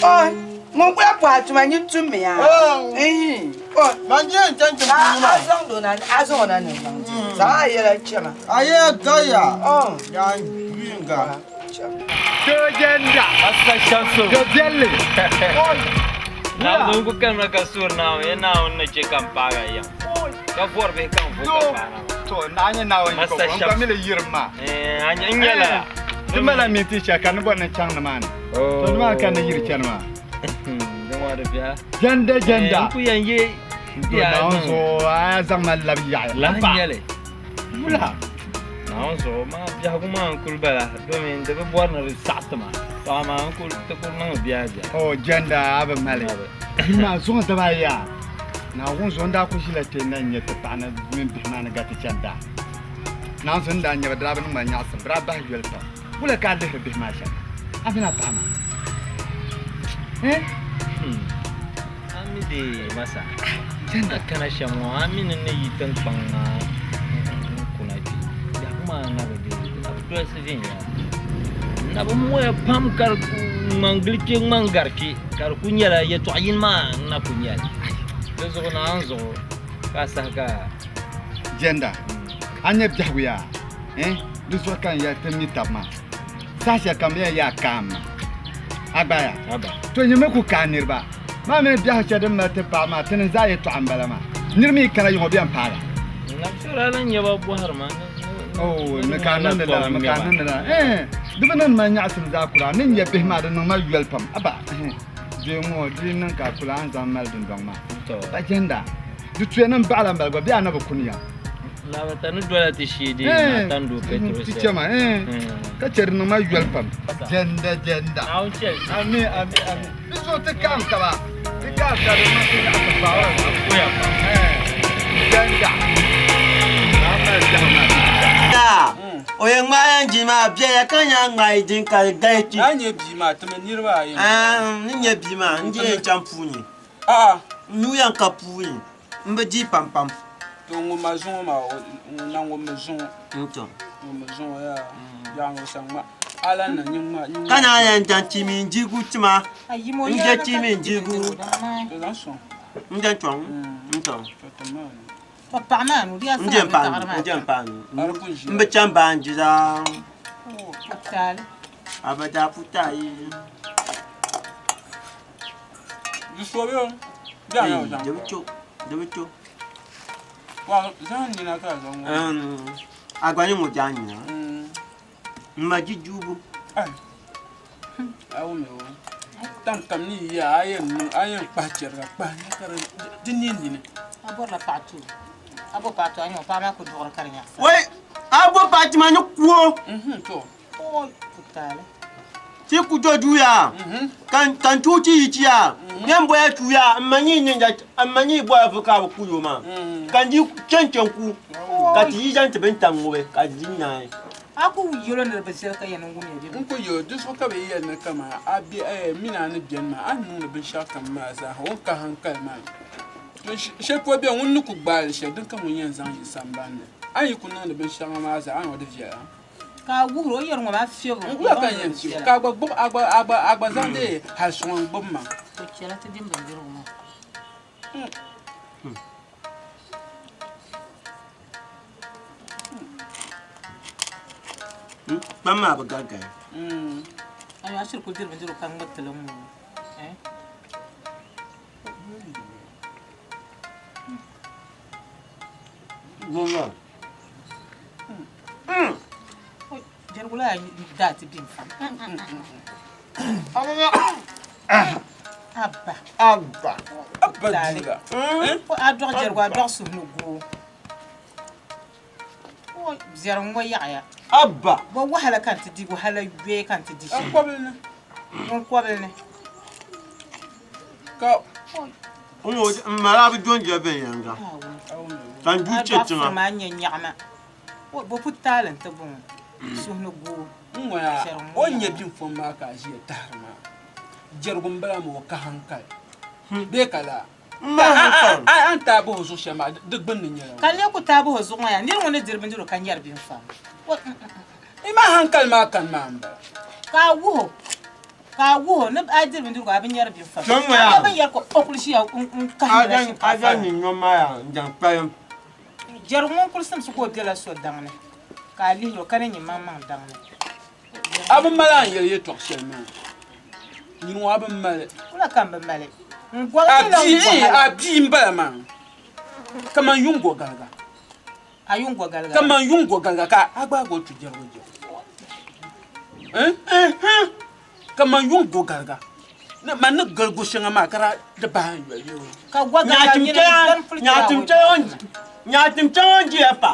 Oh mo gbe po atuma nyi tu me ya.
Eh.
Oh
Ma nyi en chan chan
ma. Azon do na azon na ne na. Zaŋ a yɛla chɛma.
A yɛla gaya. Yaa yinga.
Sojenda. Dobiɛlli.
Naawuni ku kanna ka suhiri Naawuni, ya Naawuni ni chɛ ka m paagi a yɛm, ka vɔri bihi ka n vo ka paai na maa.
To, naa nyɛ Naawuni yiko, n gba mi li yirim maa.
N nyɛla.
Ti mala minti shɛli ka ni bɔri ni chaŋ nimaani. To nimaani ka ni yiri chani maa. Jɛnda jɛnda.
N ku yɛn ye
To Naawuni zuɣu a zaŋ ma labi yaɣi.
Lahi nyɛli.
Wula.
Naawuni zuɣu maa biɛhigu maa n kuli bala domin di bi bɔri ni di saɣi ti ma. To amaa n kuli ti kuli niŋ biɛhi biɛhi.
O jɛnda a bi mali. Maa zuŋɔ daba ayi yaa. Naawuni zuɣu n daa kuli ʒila kpe na n-nyɛ ti paɣa ni mini bihi maa ni gati chani daa. Naawuni zuɣu n daa nya ba di daa bi niŋ ma nyaɣisim bɛ daa bahi yoli pam. Wula ka a lihiri bihi maa shɛm? A mini a paɣa maa. Eh?
A mi di masa. A kana shɛm ŋɔ, a mi ni ni yi tiŋkpaŋ maa n-kuna kpe. Biɛhigu maa na bi deei, di na bi dolisi viɛnyɛla. N na bi moya pam ka di ku ŋman gili kpe ŋman gari kpe, ka di ku nyɛla yɛtɔɣ yini maa n-na ku nyɛli. Di zuɣu Naawuni zuɣu ka a saha ka.
Jɛnda, a nya biɛhigu yaa? Eh, di zuɣu ka n yɛli ti mi tab maa. Saha shɛli kam bɛ yɛn yaa kaam ma. A gba yaa? To nyimi ku kaai niriba maa mini biɛhigu shɛli din mali ti paɣa maa, ti ni zaa yɛtɔɣa m-bala maa. Niri mi yi kana yiŋɔ bɛ yɛn paag a.
Nabisara lan nyɛ ba bɔhiri ma
Oh, ni ka a niŋdi lala, ni ka a niŋdi lala. Eh, di bi niŋdi ma nyaɣisim zaa kura, ni n nya bihi maa di niŋ ma yoli pam. Aba, eh, bee ŋɔ di niŋ ka a kuli a ni zaŋ mali dundɔŋ maa. Pa jɛnda, di tuya ni m baɣila m-bala gba bee a na bi kuni ya?
Labata ni dola ti shee dee na tando petro
Ti chɛma, ka chɛ di niŋ ma yoli pam. Jɛnda, jɛnda. Ami, ami, ami. Di zuɣu ti kaam taba. Ti kaam taba di niŋ ti nyaɣisi paɣaba. Jɛnda.
O yɛn ŋmaai yan jini maa biɛya ka nya ŋmaai din ka di galisi.
A nyɛ bia maa ti mi niriba ayi.
N ni nyɛ bia maa n di yɛn chaŋ puuni. N nuu yɛn ka puuni. N bi di pam pam.
To ŋun ma zuŋɔ maa ŋun na ŋun mi zuŋɔ.
N to.
Ŋun mi zuŋɔ yaa yaa ŋun sa ŋma ala na nyin ŋma nyin ŋma.
Ka naa yɛn daŋ chimi n digu tima n je chimi n digu.
To zaŋ sɔŋ.
N je chɔŋ n to.
To tim maa ni.
To paɣa maa nu di yaa
N je
saɣim
paɣa
daɣiri
nu
maa
n je paɣa nu n bi chaŋ baanji zaa.
Putaali.
Abada putayi.
Di sobi o. Di
bi to, di bi to.
Wa zaŋ nina ka zaŋ ŋɔ.
A gba ni ŋɔ zaŋ nina. N ma ji juubu.
A wum o. Tam kam ni ya a yɛn niŋ a yɛn kpahi chɛriga kpahi na ka di ne nini.
A bɔrila paɣa tu. A bo paɣa tu a nyɛ o paɣa maa ku duɣiri ka di nyaɣisa.
Wai a bo paɣa ti ma ni ku o.
To.
Oi putaali.
Ti ku do duya ka n tuui ti yi chiya yɛn boya chuya n ma nyi ninja n ma nyi boya vu ka bi ku yo maa ka n di chen chen ku ka ti yi zaŋ ti bin tam ŋubi ka di naai.
A ku yɛlo ni di bi viɛli ka yɛn n wumya bɛ
N ku yɛlo di zuɣu ka bɛ yɛli ni kaman a be mini a ni beni maa a ni niŋdi binshɛɣu kam maa zaa o ni ka hankali maa shɛli polo beni ŋun ni ku gbaai li shɛli din ka ŋun yɛn zaŋ yi sambani ni a ni yi ku niŋdi binshɛŋa maa zaa a ni o di viɛla.
Ka a wuhiri o yɛri ŋɔ maa fiɛbu.
N wula ka n yɛn fiɛbu ka a gba gbubi a gba a gba a gba zaŋdi hali suŋ n gbubi ma.
O chɛla ti dim bindirigu maa.
Kpam maa bi garigari.
A yaa shiri kuli diri bindirigu ka ŋmiriti li ŋ-ŋɔ.
Gbubi.
Jɛrigula yaa daa ti bim fam. Abba.
Abba.
Abba duula.
A dɔɣi jɛrigu a dɔɣi suhu ni goo. Biɛri ŋɔ yaɣiya.
Abba.
Bɔ wahala ka n ti di wahala yoya ka n ti di shɛm.
Kɔbili ni.
Ŋun kɔbili ni.
Ka
n mali a bi dɔndiya viɛnyɛliŋga ka n du chɛ tiŋa.
A maa nyɛ nyaɣima. Bɔ pu taali n-ti bɔŋɔ suhu ni goo.
N ŋɔya o ni nyɛ binfom maa ka a ʒiya tahiri maa jɛrigu m-bala maa o ka hankali bee ka laa a ni taai bahi o zuɣu shɛm maa di gbunni nyɛla
Ka lee ku taai bahi o zuɣu ŋɔ yaa niri ŋun ni diri bindirigu ka nyari binfam.
I maa hankali maa kani maa m-bala.
Ka a wuhi o Ka a wuh o ni a diri bindirigu a bi nyari binfam.
Kpɛm ŋɔ yaa.
A bi yɛri ka o kuli ʒiya n-kahimila
A
shinkaafa.
zaŋ niŋ ŋɔ maa yaa n-zaŋ kpalim.
Jɛrigu ŋun kuli simsi ka o bela so daŋ ni, ka a lihir o ka ni nyɛ maŋmaŋ daŋ ni.
A bi mali a ni yɛli yɛtɔɣ shɛli maa. Nyini ŋɔ a bi mali.
Wula ka m bi mali? N gɔri mi la n gɔhi la.
A bia m-bala maa kaman yuŋ gɔgaliga.
A yuŋ gɔgaliga?
Kaman yuŋ gɔgaliga ka a gbaagi o tu jɛrigu jɛrigu. Kaman yuŋ gɔgaliga. Man ni gili go shɛŋa maa ka di bahi n yoli.
Ka gɔgaliga nyini n puli
Nyaatim kpɛŋ o ni jiya pa.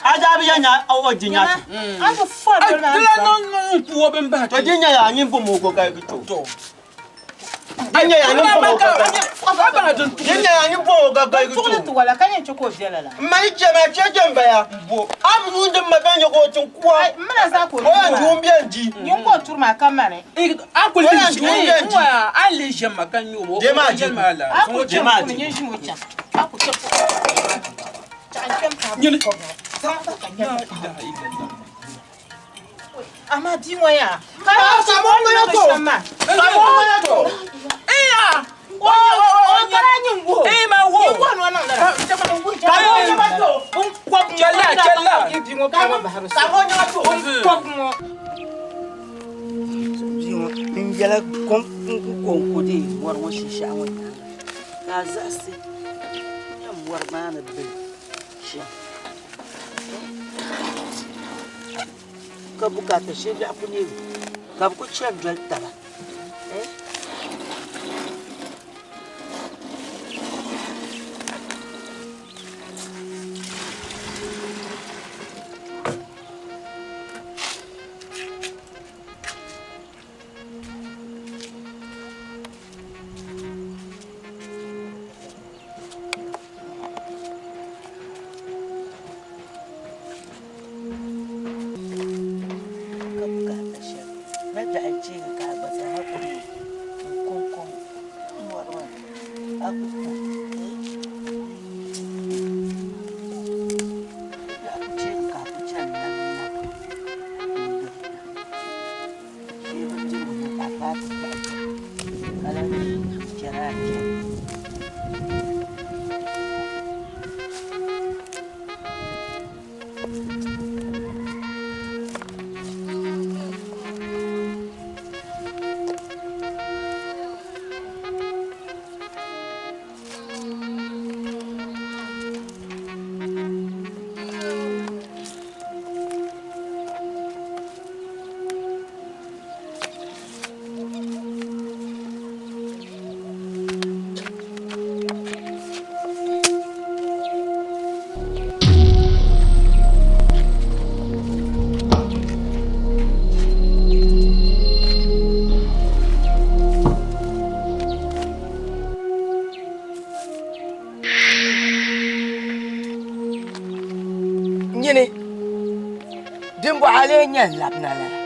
A daa bi ya nya o di nya.
A bi fɔri doli maa
Dila niŋ n ku o bin bahi.
To di nya ya nyin bom o gɔgaligi to. Di nya ya nyin bom o gɔgaligi. Di nya ya nyin bom o gɔgaligi to.
Tuɣili ti wala ka yɛn chɛ ka o bela la.
M ma yi chɛ ma chɛ chɛ m-baya. A bi yuundi m ma bɛn nyɛ ka o tin kuwa.
M mina zaa ka o
O yɛn di o m-bɛn di.
Nyin ka o turi maa ka mani.
A kuli
O yɛn di o m-bɛn di.
A lihi ʒiɛm ma ka nyɛ o.
Dee maa di.
A ku chɛ m kuni nyin ʒim o chaŋ. A ku chɛ
Nyini.
Amaa bia ŋɔ yaa. Ka
Samo ŋmana to. Samo ŋmana to.
Iya. O kara nyin wuhi.
Ee ma wuhi.
Nyin wuhi ni o niŋ lala.
Samo ŋmana to.
N kɔb ŋɔ.
Chɛla chɛla.
Bia ŋɔ ka ŋɔ bahiri so.
Samo ŋmana to.
N kɔb ŋɔ.
Bia ŋɔ n yɛla kom n konko dee mɔri ŋɔ shinshɛɣu ŋɔ nyaaŋa ka a zaɣisi nyɛ mɔri maa ni bili shɛm ka bukaata shɛli biɛɣu ku neemi ka bɛ ku chani doli taba. Ka bukaata shɛli na biɛɣu n-cheegi ka a gba zaa ku n-kɔŋkɔŋ mɔri maa a ku ku biɛɣu ku cheegi ka a ku chani namnam n-gili bee bindirigu ni ka a paai ti kpahi ka lahi chɛri a chani. Nyini dimbɔɣa lee nyɛ n labina lala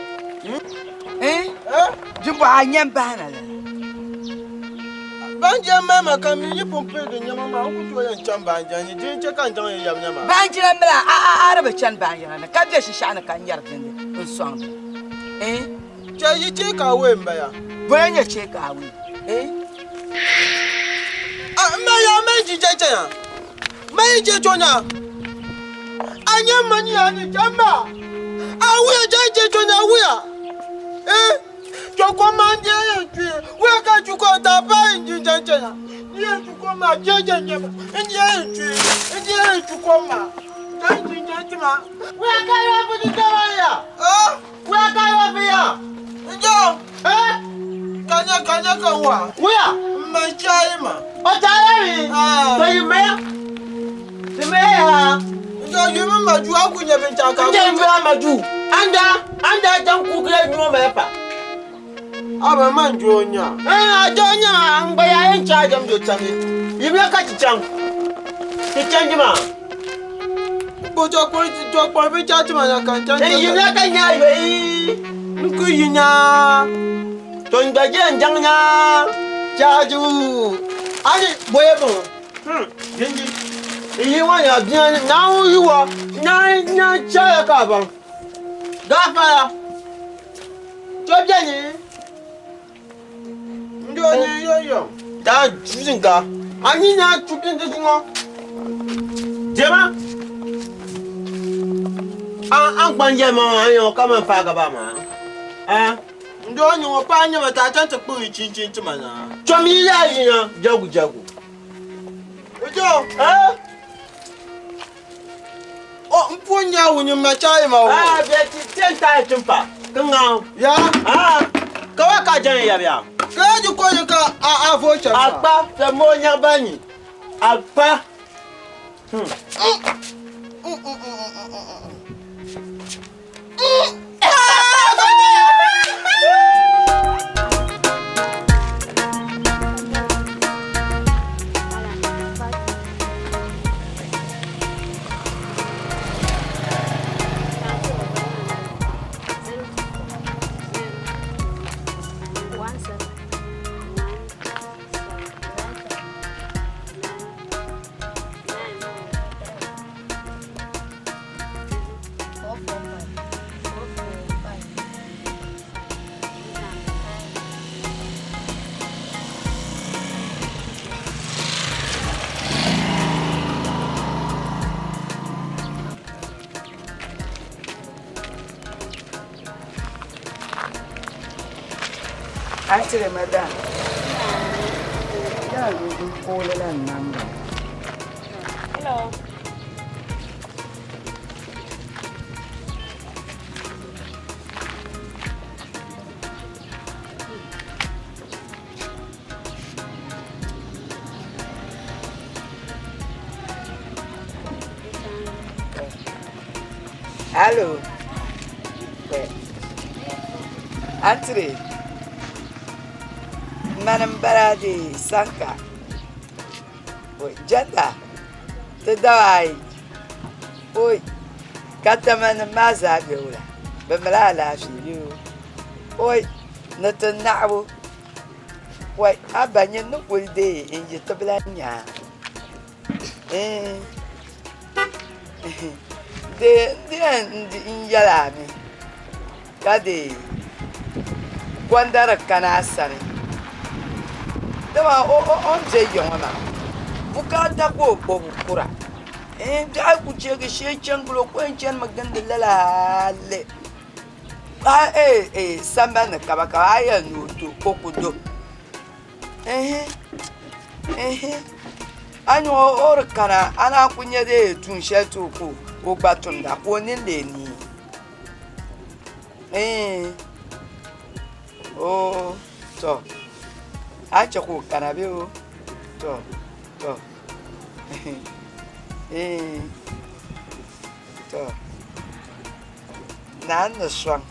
dimbɔɣa nyɛ n bahina lala.
Baanjira mali ma ka m mi yi pun pirigi nɛma maa, n ku tooi yɛn chaŋ baanjira ni, di n-chɛ ka n zaŋ yi yab nɛma.
Baanjira m-bala, a di bi chani baanjira ni ka be shinshɛɣu ni ka n nyari bindi n-sɔŋdi.
Chɛ yi chɛ ka awei m-baya.
Bɔya n-nyɛ chɛ ka awei?
A m ma yaa mali jinjɛm chana, mali je chonya. A nyɛ m ma ni yaa ni chɛ m ma. A wuya chɛ je chonya wuya. Chɔkɔ maa n-je yɛn kpi, wuya ka chukɔ daa paai n jinjɛm chana. Ni yɛn chukɔ maa je je nyɛma, n je yɛn kpi, n je yɛn chukɔ maa chɛ jinjɛm tima. Wuya ka yɛn fi jinjɛm maa ya. Wuya ka yɛn fi ya. N je o. Ka nyɛ ka nyɛ ka wa. Wuya. M ma chayi ma. O chayi mi. To yi maya. Ti maya ya. N je yumi ma ju a ku nyɛ binshɛɣu ka. N je yumi ma ju. Anda anda jaŋ kukila nyuo maya pa. A ba man jo nya. A jo nya ma n gba yaa yɛn chaai jam jo chaŋ yimla ka ti chaŋ. Ti chanji maa. Bo jo kpɔri jo kpɔri bi chaai ti ma nya ka n chaŋ. Yimla ka nya yoyi n ku yi nya. To n gba je n jaŋ nya chaaju. Ani boye bo. Jinji. Yi wa nya bia na yi wa na na chaaya ka baŋ. Gaafara. To beni. Ndi o ni yo yo. Daa juzinga. A ni na chukin di ŋɔ. Diɛma an gban yɛli ma maa an ka man paagi ba maa a
N doo nyɛ ŋɔ paɣa nyɛma ti a chaŋ ti kpuɣi chinchin ti ma na.
Chom yi yaa yinya jagu jagu.
Ojo. O n pun nya wunyi ma chaayi ma o.
Ah, bɛ ti ten taai timpa ki ŋaŋ.
Ya.
Ah, ka wa ka jɛn yabiya.
Ka ya ji ko yi ka a a vo chɛm.
A kpa fɛ mo nya ba nyi. A kpa.
Atire madam. Ya lu kole la namba.
Hello.
Allo. Atire. Mani m-bala di sanka. Jata. Ti dawa ayi. Oi. Katamanima maa zaa be wula. Bɛ mali alaafee bee o. Oi. Ni ti naɣibu. Oi. A ba nyini ni kuli deei n-yi ti bi lahi nya a. Di yɛn n yɛli a mi ka di gonda di kana a sani dama o ni bɛ ya ŋɔ maa bukaata ka o gbubi kura biɛɣu ku cheegi shee chɛni gili o ka o yɛn chɛnimi gindi lala hali sambani ni kaba kaba a yɛli ni o do o ku do a ni o di kana a naan ku nyɛ dee tuun shɛli ti o ka o gba tumda ka o nini lee neei oo to a ni chɛ ka o kana bee o to to to naa ni sɔŋ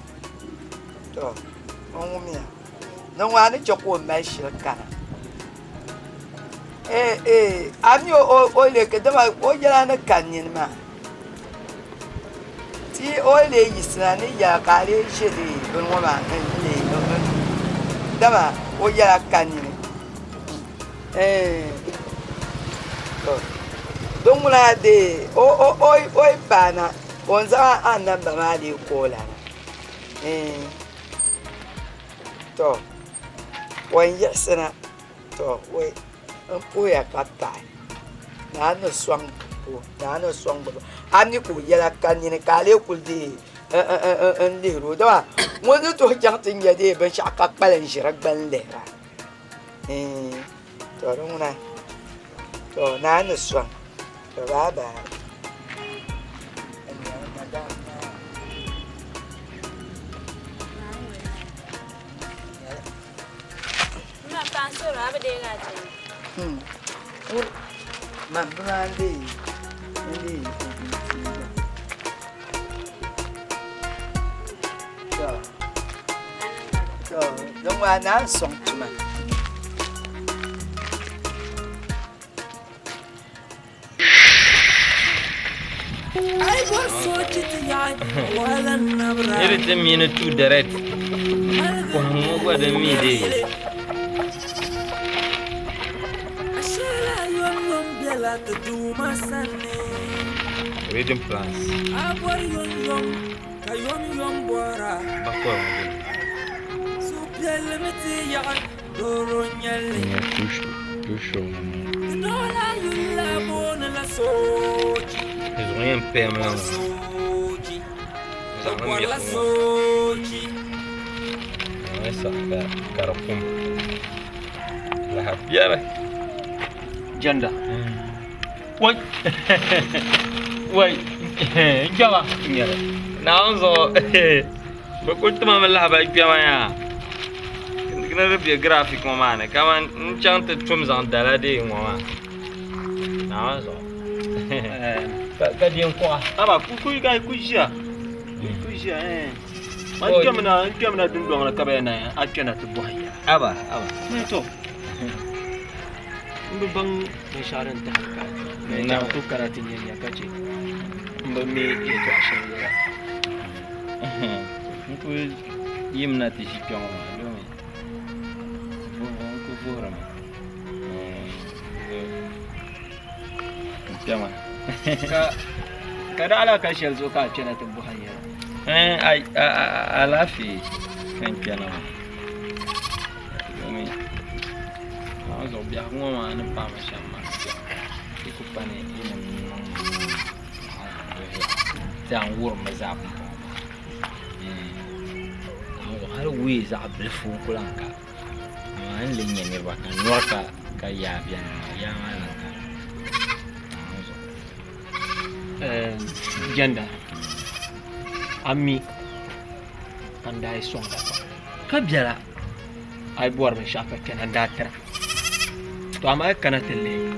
to o ŋumiya ni ŋɔ a ni chɛ ka o mali shili kana a mi o leke dama o yɛla ni ka nini maa ti o lee yiɣisina ni yɛla ka a lee ʒe di bini ŋɔ maa n lee dama o yɛla ka nini din ŋuna dee o yi paana o ni zaŋ a namba maa lee koola na to o ni yiɣisina to wai n puhiya ka paɣi naa ni sɔŋ o naa ni sɔŋ bi a mi ka o yɛla ka nini ka a lee kuli dee n lihiri o dama ŋun ni tooi chaŋ ti nya dee binshaɣu ka kpalim ʒi di gbuni lihira to di ŋuna to naa ni sɔŋ to bye bye. Man bi maa n-dee to to din ŋɔ a naan sɔŋ tuma.
Niri ti mi ni tu direct. Kɔhim ŋɔ gba din mi dee. Reading plans. Bakɔi ŋɔ gbuni. N nyɛ tuushu ŋɔ.
soochi.
Zuɣu yɛn payami la ŋɔ.
Soochi.
Zaŋ
Bɛ
li
bɔrila
miɣi ŋɔ.
soochi.
Zaŋ li saɣi ka di kum. Laha biɛli.
Jɛnda. Wai. Wai. N kpɛma.
Naawuni zuɣu bɛ kuli tima mi lahabali kpɛma yaa. Ni di be graphic ŋɔ maa ni kaman n chaŋ ti tum zaŋ dala deei ŋɔ maa. Naawuni zuɣu. Ka di n kuɣa.
Aba ku ku ka ku ʒiya. Ku ʒiya eh. Man kpɛmina n kpɛmina dundɔŋ ni ka bɛ na a kpɛna ti bɔhi ya.
Aba aba.
Mɛ to. N bi baŋ binshɛɣu din tahili ka a chaŋ ku kana ti nyɛ ya ka chɛ n bi mi yɛltɔɣa shɛli yɛla.
N kuli yimina ti ʒi kpɛŋɔ maa domi n ku vuhirimi n kpɛma.
Ka di alaka shɛli zuɣu ka a kpɛna ti bɔhi yɛla.
Alaafee ka n kpɛna maa domi Naawuni zuɣu biɛhigu ŋɔ maa ni paami shɛm maa di ku pa ni yi ni niŋ zaa n wurimmi zaa pumpɔŋɔ maa Naawuni zuɣu hali wuyi zaɣ bilifu n ku lahi ka amaa n ni lee nya niriba ka nyɔri ka yaa beni maa yaa maa lan kani Naawuni zuɣu.
Jɛnda a mi ka n daa yi sɔŋda pam.
Ka biɛla.
A yi bɔri binshɛɣu ka kpɛna n daa tira. To amaa a yi kana ti lihi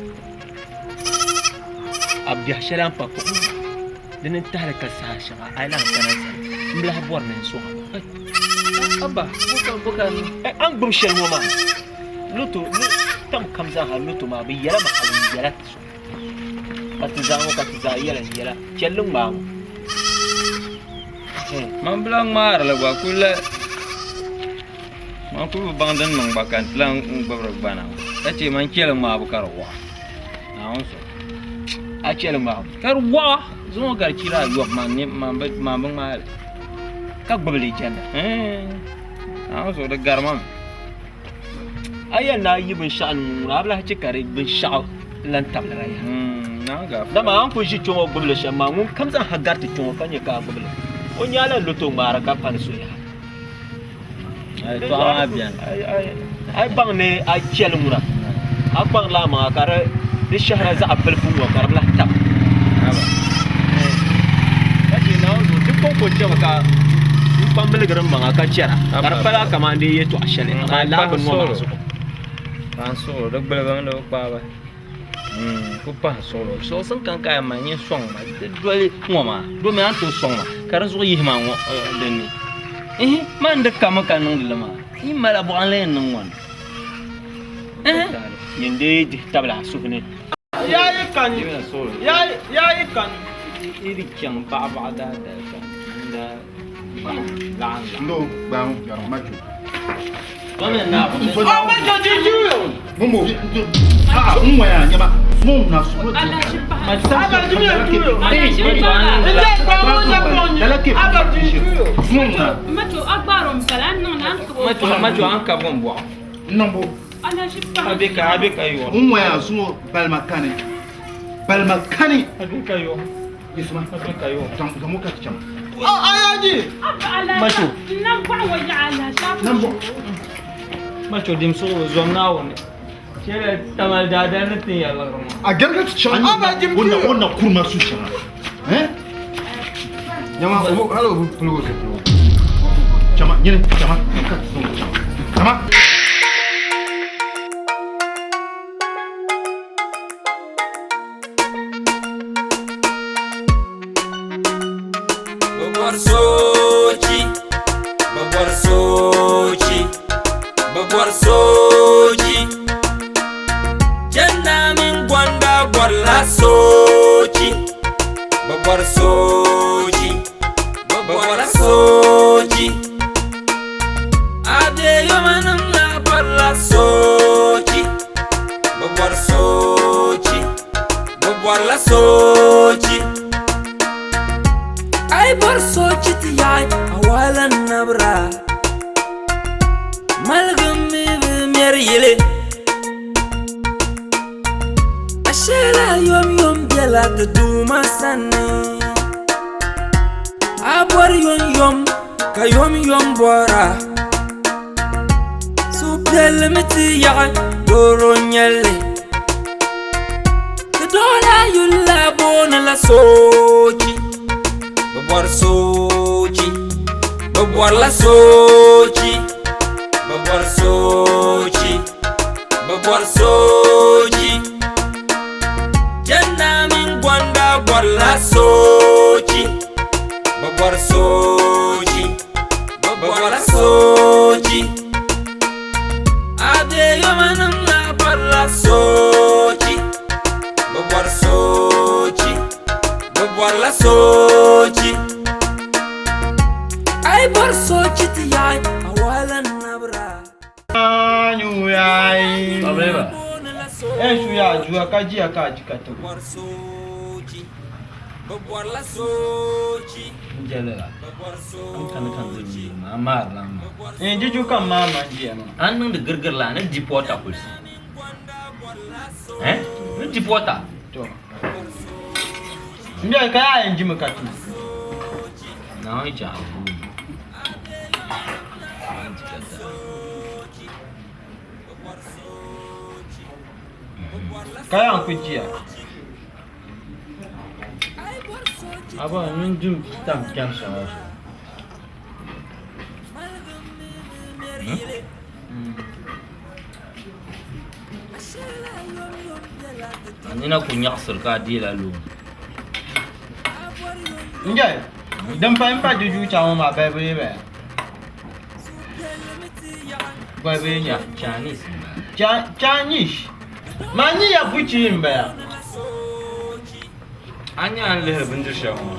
a biɛhi shɛli a ni pa kuɣu ŋɔ dini n-tahili ka saha shɛŋa a yi lahi kana n sani m bi lahi bɔri ni n sɔŋ a.
Abba, buka
A ni gbubi shɛli ŋɔ maa loto tam kam zaaha loto maa bɛ yɛla ma hali n yɛla ti so ka ti zaa ŋɔ ka ti zaa yɛla n yɛla chɛli ŋmaa ŋɔ.
Man bi lahi ŋmaarili gba kuli man kuli bi baŋ din niŋ gba ka n ti lahi gbubiri gbana ka chɛ man chɛli ŋmaabu ka di waɣa Naawuni zuɣu.
A chɛli ŋmaabu?
Ka di waɣa zuŋɔ gari chira ayɔbu man bi ŋmaali
ka gbubi li jɛnda.
Naawuni zuɣu di gari ma mi.
A yɛli ni a yi binshɛɣu ni ŋuna a bi lahi chɛ ka di binshɛɣu lan tabilira yaha. Dama a ni kuli ʒi kpɛŋɔ gbubili shɛm maa ŋun kam zaa ha gariti kpɛŋɔ ka nyɛ ka a gbubili o nyaala loto ŋmaara ka pani so yaha. A yi baŋ ni a chɛli ŋuna a kpaŋla a maŋa ka di shɛhira zaɣ bilifu ŋɔ ka di bi lahi tab. Ka chɛ Naawuni zuɣu di kɔŋko chɛmi ka n kpambiligiri m maŋa ka chɛra ka di pala kaman di yɛtɔɣ shɛli amaa lala bini ŋɔ maa zuɣu.
Pahi suɣulo di gbuligimi di bi kpaai ba ku pahi suɣulo suɣusim kam ka a yɛn mali nyin sɔŋ ma di doli ŋɔ maa domi a ni tooi sɔŋ ma ka di zuɣu yihi ma ŋɔ dinni ihi man di kami ka niŋdi li maa yi mala buɣa n lee niŋ ŋɔ ni
Nyin dee dihi tabili a suhu ni.
Yayi kani, yayi kani.
Yi di chaŋ baɣabaɣa daadali ka n daa laɣim laɣim.
Ndo gbaŋ yɔrɔ macho.
Mumbo. Ah, n waya nyama. Mum na su.
Macho agbaro mpala niŋ na n
Macho macho an ka bom bɔɣu.
Nambo.
Abe ka abe ka yɔ.
N waya zuŋɔ balima kani. Balima kani.
Abe ka yɔ.
Yisima.
Abe ka yɔ.
Zaŋ ka ti chaŋ.
Ayaji.
Macho.
Nam bɔɣu ŋɔ yaɣa alahichi.
Nambo.
Macho dim suɣulo zom Naawuni. Shɛli tamali daadali ni tin ya liɣiri ŋɔ.
A gɛrigi ti chaŋ. O na kurima su shɛŋa. Eh? Nyama, o hali o bi pili o zipiligu. Chama, nyini, chama, ka ti zaŋ chama. Chama.
Bɛ bɔri soochi, bɛ bɔri soochi, bɛ bɔri soochi. Jɛnda mini gɔnda bɔrila soochi, bɛ bɔri soochi, bɛ bɔrila soochi. Adeyomanim la bɔrila soochi, bɛ bɔri soochi, bɛ bɔrila soochi. Ai bɔri soochi ti yaɣi a wahala nabira Maligim mi bi mɛri yili A sheela yomyom biɛla. bela ti Duuma sani. A bɔri yomyom ka yomyom bɔra. Suhupiɛlli mi ti yaɣi doro nyɛlli. Ti doola yuli la booni la soochi. Bɛ bɔri soochi. Bɛ bɔrila soochi. Bɛ bɔri soochi. Bɛ bɔri soochi. Jɛnna mini gɔnda bɔrila soochi. Bɛ bɔri soochi. Bɛ bɔrila soochi. Abeeyomanim la bɔrila soochi. Bɛ bɔri soochi. Bɛ bɔrila soochi. A yi bɔri soochi ti yaɣi, a wahala nabira.
A ni niŋdi girigiri la, a ni dipɔta kulisi. Eh? Ni dipɔta. Naawuni chɛ a guui.
Ka yaa n-ku jia.
Aba n dum tam kpɛm shɛŋa zuɣu. A nina ku nyaɣisiri ka a deela loon.
N-jɛli, din pahi m-pa juju chaŋ ŋɔ maa balibu yi bala. Balibu yi nya.
Chinese m-bala.
Chinese? Maa ni ya buchi m-bala.
A nya a ni lihiri bindiri shɛli ŋɔ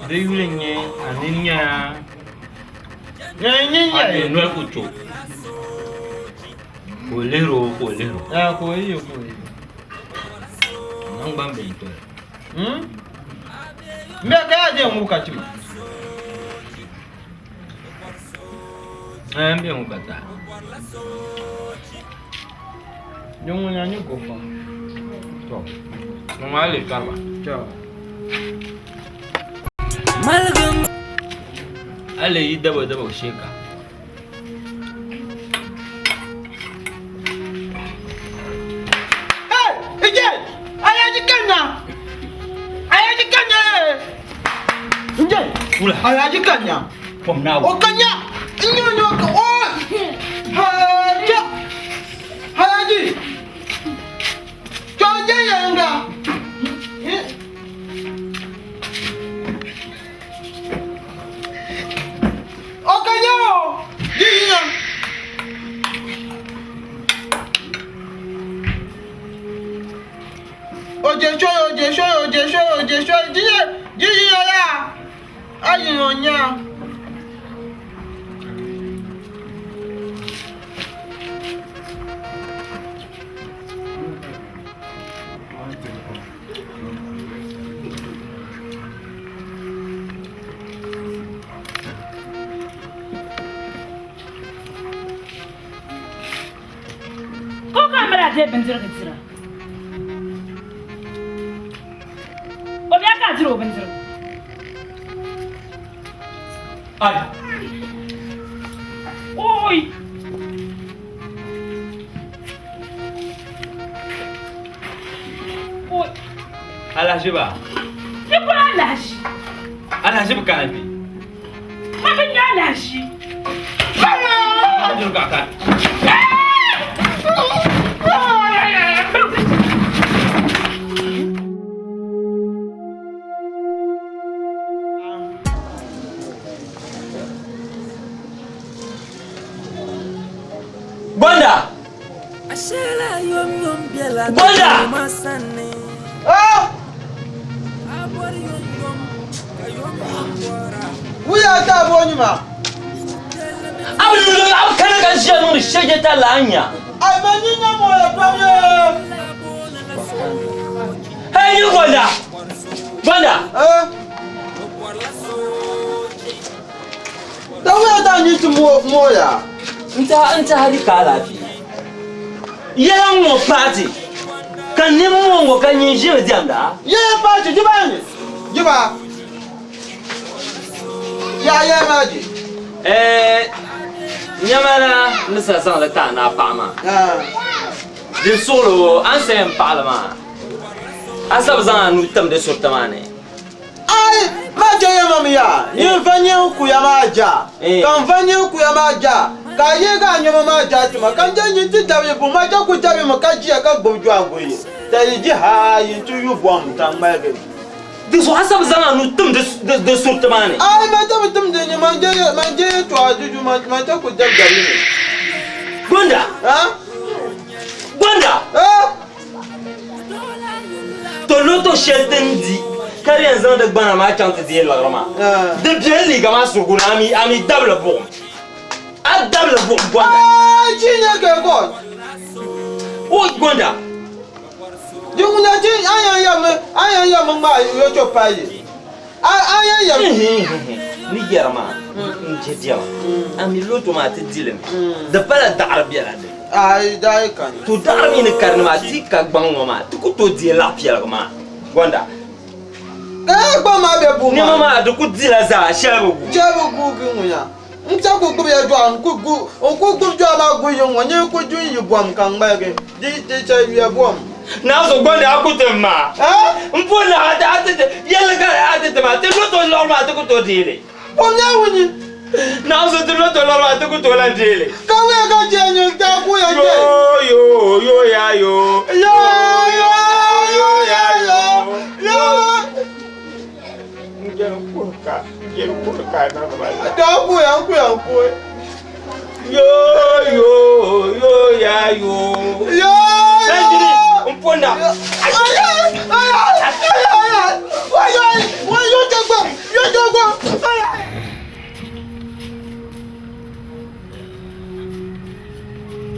di yuli n-nyɛ a nini nya a bɛ noli ku to ka o lihiri o ka o lihiri o.
Ka o yihi ka o yihi.
Naŋgban bihi n-toli.
M bɛ ka yaa je ŋ-ŋubi ka ti ma.
Ɛɛn m bɛ ŋ-ŋubi ka ti a.
Di ŋuna ni go pam.
To, ŋɔ maa leei kariba.
To.
Maligim.
A leei yi dabo dabo shee ka.
Hey! Ije! Ayaji kanya! Ayaji kanya! Nje!
Wula.
Ayaji kanya!
Pom na
O kanya! Nyo nyo ka o! Haja! Hayaji! Choje yanga! O kanya o! Jiya! Oje shoy, oje shoy, oje shoy, oje shoy, jiya, jiya ya! Ayi onya!
Ko ka mali a deei bindirigu dira? O bia ka a diri o bindirigu?
Ai.
Oi! Oi!
Alahiziba.
Ti bɔri alahizi.
Alahiziba kana kpe.
Ma bi nya alahizi.
Bindirigu ka a ka. Gonda! Gonda!
Ah! Wuya ta bɔ nyuma.
A bi yuli a bi kana ka ʒiya niŋdi shɛjɛ ta laa nya.
Ai ma nyi nya mo ya pam ye.
Hey, nyini Gonda! Gonda!
Eh? Da wuya ta nyi ti mo mo ya.
N taha n taha di ka alaafee. Yɛla ŋ-ŋɔ paati. Ka nɛma ŋɔ ŋɔ ka nyin ʒimi diɛmda?
Yee paati diba ni diba yaa yee maa di.
Ɛɛ nɛma na ni sa zaŋli ti a ni a paɣa maa. Di suɣili o a ni sa yɛn paɣili maa a sa bi zaŋ a nuu tim di suriti maa ni.
Ai ma je ya ma mi ya nyin va nyin kuya maa ja ka n va nyin kuya maa ja ka a yeegi a nɛma maa ja ti ma ka n je nyin ti dabi bu ma je ku dabi mi ka jiya ka gbubi jɔhigu yi ta yi ji haa yi ti yu bom ka ŋmaligi.
Di zuɣu a sa bi zaŋ a nuu tim di suriti maa ni.
Ai ma je bi tim di ni man je man je yɛtɔɣa juju ma je ku dabi dabi mi.
Gonda! Gonda! To loto shɛli ti ni di ka di yɛn zaŋ di gbana maa chaŋ ti deei liɣiri maa, di bela liiga maa suhigu ni, a mi dabili buɣim. A dabili buɣim Gonda.
Chineke God.
O Gonda.
Di ŋuna ti a yɛn yɛmi a yɛn yɛmi ŋmaai yɔtɔ payi. A a yɛn yɛmi.
Ni yɛri maa n je diɛma a mi loto maa ti di li mi di pala daɣiri bela di.
Ayi daɣiri kani.
To daɣiri mi ni kari ni maa ti ka gbaŋ ŋɔ maa ti ku tooi deei laɣ piɛligi maa Gonda.
Ka ya gbaŋ maa be buɣim maa.
Nɛma maa di ku dila zaa shɛli bi guui.
Shɛli bi guugi ŋunya. N ta ku gbubi ya dɔɣu n ku gu n ku gbubi dɔɣu maa gu yiŋ ŋɔ nyin ku du n yi bom ka ŋmaligi di di chɛ yuya bom.
Nazo Gonda a ku ti ma n po na a ti a ti yɛlli ka a ti ti ma ti loto lɔri maa ti ku tooi deei li.
Kom nyɛ wunyi.
Nazo ti loto lɔri maa ti ku tooi lan deei li.
Ka wuya ka chɛ nyin ta ku ya chɛ.
Yo yo yo ya yo.
Yo yo yo ya yo yo.
N jɛli kuri ka n jɛli kuri ka na ba la.
Daa kuya n kuya n kuya.
Yo yo yo ya yo.
Yo
yo. N po na.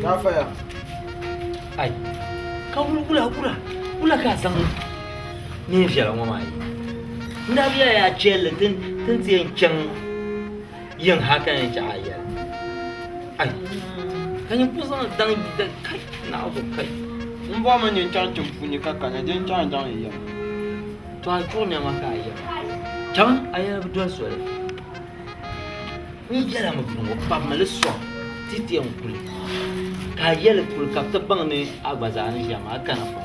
Gafaya.
Ai, ka wula wula wula wula ka zaŋ neen viɛla ŋɔ maa ye n daa bi yaa chɛlli tin ti yɛn chaŋ yiŋ ha ka yɛn chaɣ a yɛli ai ka nyin ku zaŋ daŋ kai naɣizu kai
N bɔrimi ni n chaŋ tiŋ puuni ka kana din chaŋ daŋ yi yɛm.
To a chuɣu nɛma ka a yɛm chaŋ a yɛla bi doli soli N yɛla mi bini ŋɔ kpabimi li sɔŋ ti ti yɛn kuli ka a yɛli kuli ka bɛ ti baŋ ni a gba zaa ni ʒiya maa a kana pɔi.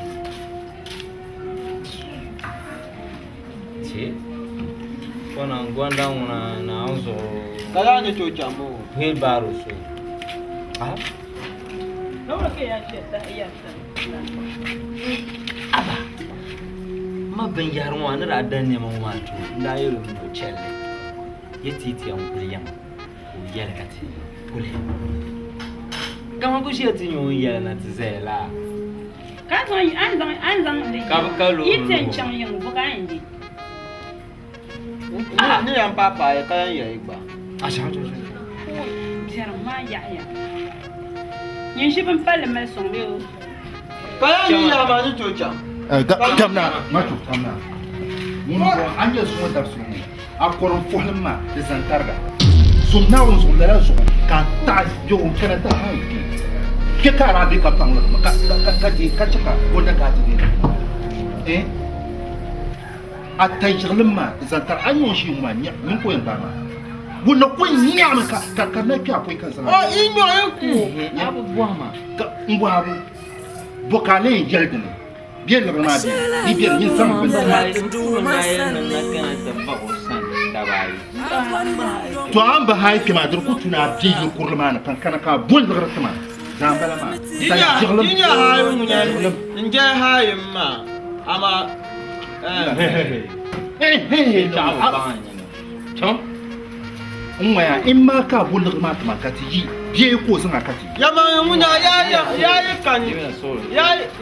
Ti kɔna n-gɔnda ŋuna Naawuni zuɣu.
Ka yaa ni tooi chaŋ bɔ?
Wheelbarrow so. Aba, ma binyɛhiri ŋɔ a ni daa da nɛma ŋɔ maa tooi n daa yɛl o ni o chɛli li. Yi ti ti yɛn kuli yiŋa ka o yɛli ka ti kuli. Kaman ku ʒiya ti nya o ni yɛli na ti zaya la.
Ka a zaŋ a ni zaŋ a ni zaŋ li
Ka ka lo
yi ti yɛn chaŋ yiŋ bo ka a yɛn di.
Ni yɛn paai paai ka yɛn yɛli gba.
Biɛrim maa yaɣiya. Nyin ʒi bin palli mali sɔŋ bee o.
Ka yaa ni yaɣi maa ni tooi chaŋ.
Kamna, macho, kamna. Ŋun bɔŋɔ, a nyɛ zuŋɔ dabisili ŋɔ, a kɔrim fuhili ma di zani tariga. Zom Naawuni zuɣu lala zuɣu ka a taɣi bɛ o n-kana ti haai kpe. Kpe ka a daa be ka paŋ li ka ka deei ka chɛ ka o da ka a ti deei li maa. Eh? A tayiɣilim maa di zani tariga. A ni nyɛ ŋun ʒi ŋɔ maa, nyini ka o yɛn gbaai maa. Ŋun na kuli nyaɣimi ka ka ka na kpe a pɔi ka zaŋ a.
O yi nyɔɣi n ku.
A bi bɔhi ma.
Ka m bɔhi a bo, bo ka a lee yɛli dini? Bɛ liɣiri maa beni, di beni, nyin zaŋm bini ti ma. To a ni bi haai kpe maa, di di ku tu ni a be yili kurili maa ni ka n kana ka a bo liɣiri ti ma. Zaa m-bala maa.
Di nya haai ŋuna n-jɛli haai m maa, amaa
N ŋmaya in maa ka a bo liɣiri maa ti ma ka ti yi bee ka o zaŋ a ka ti yi.
Yɛlimaŋli ŋuna yaa yi kani,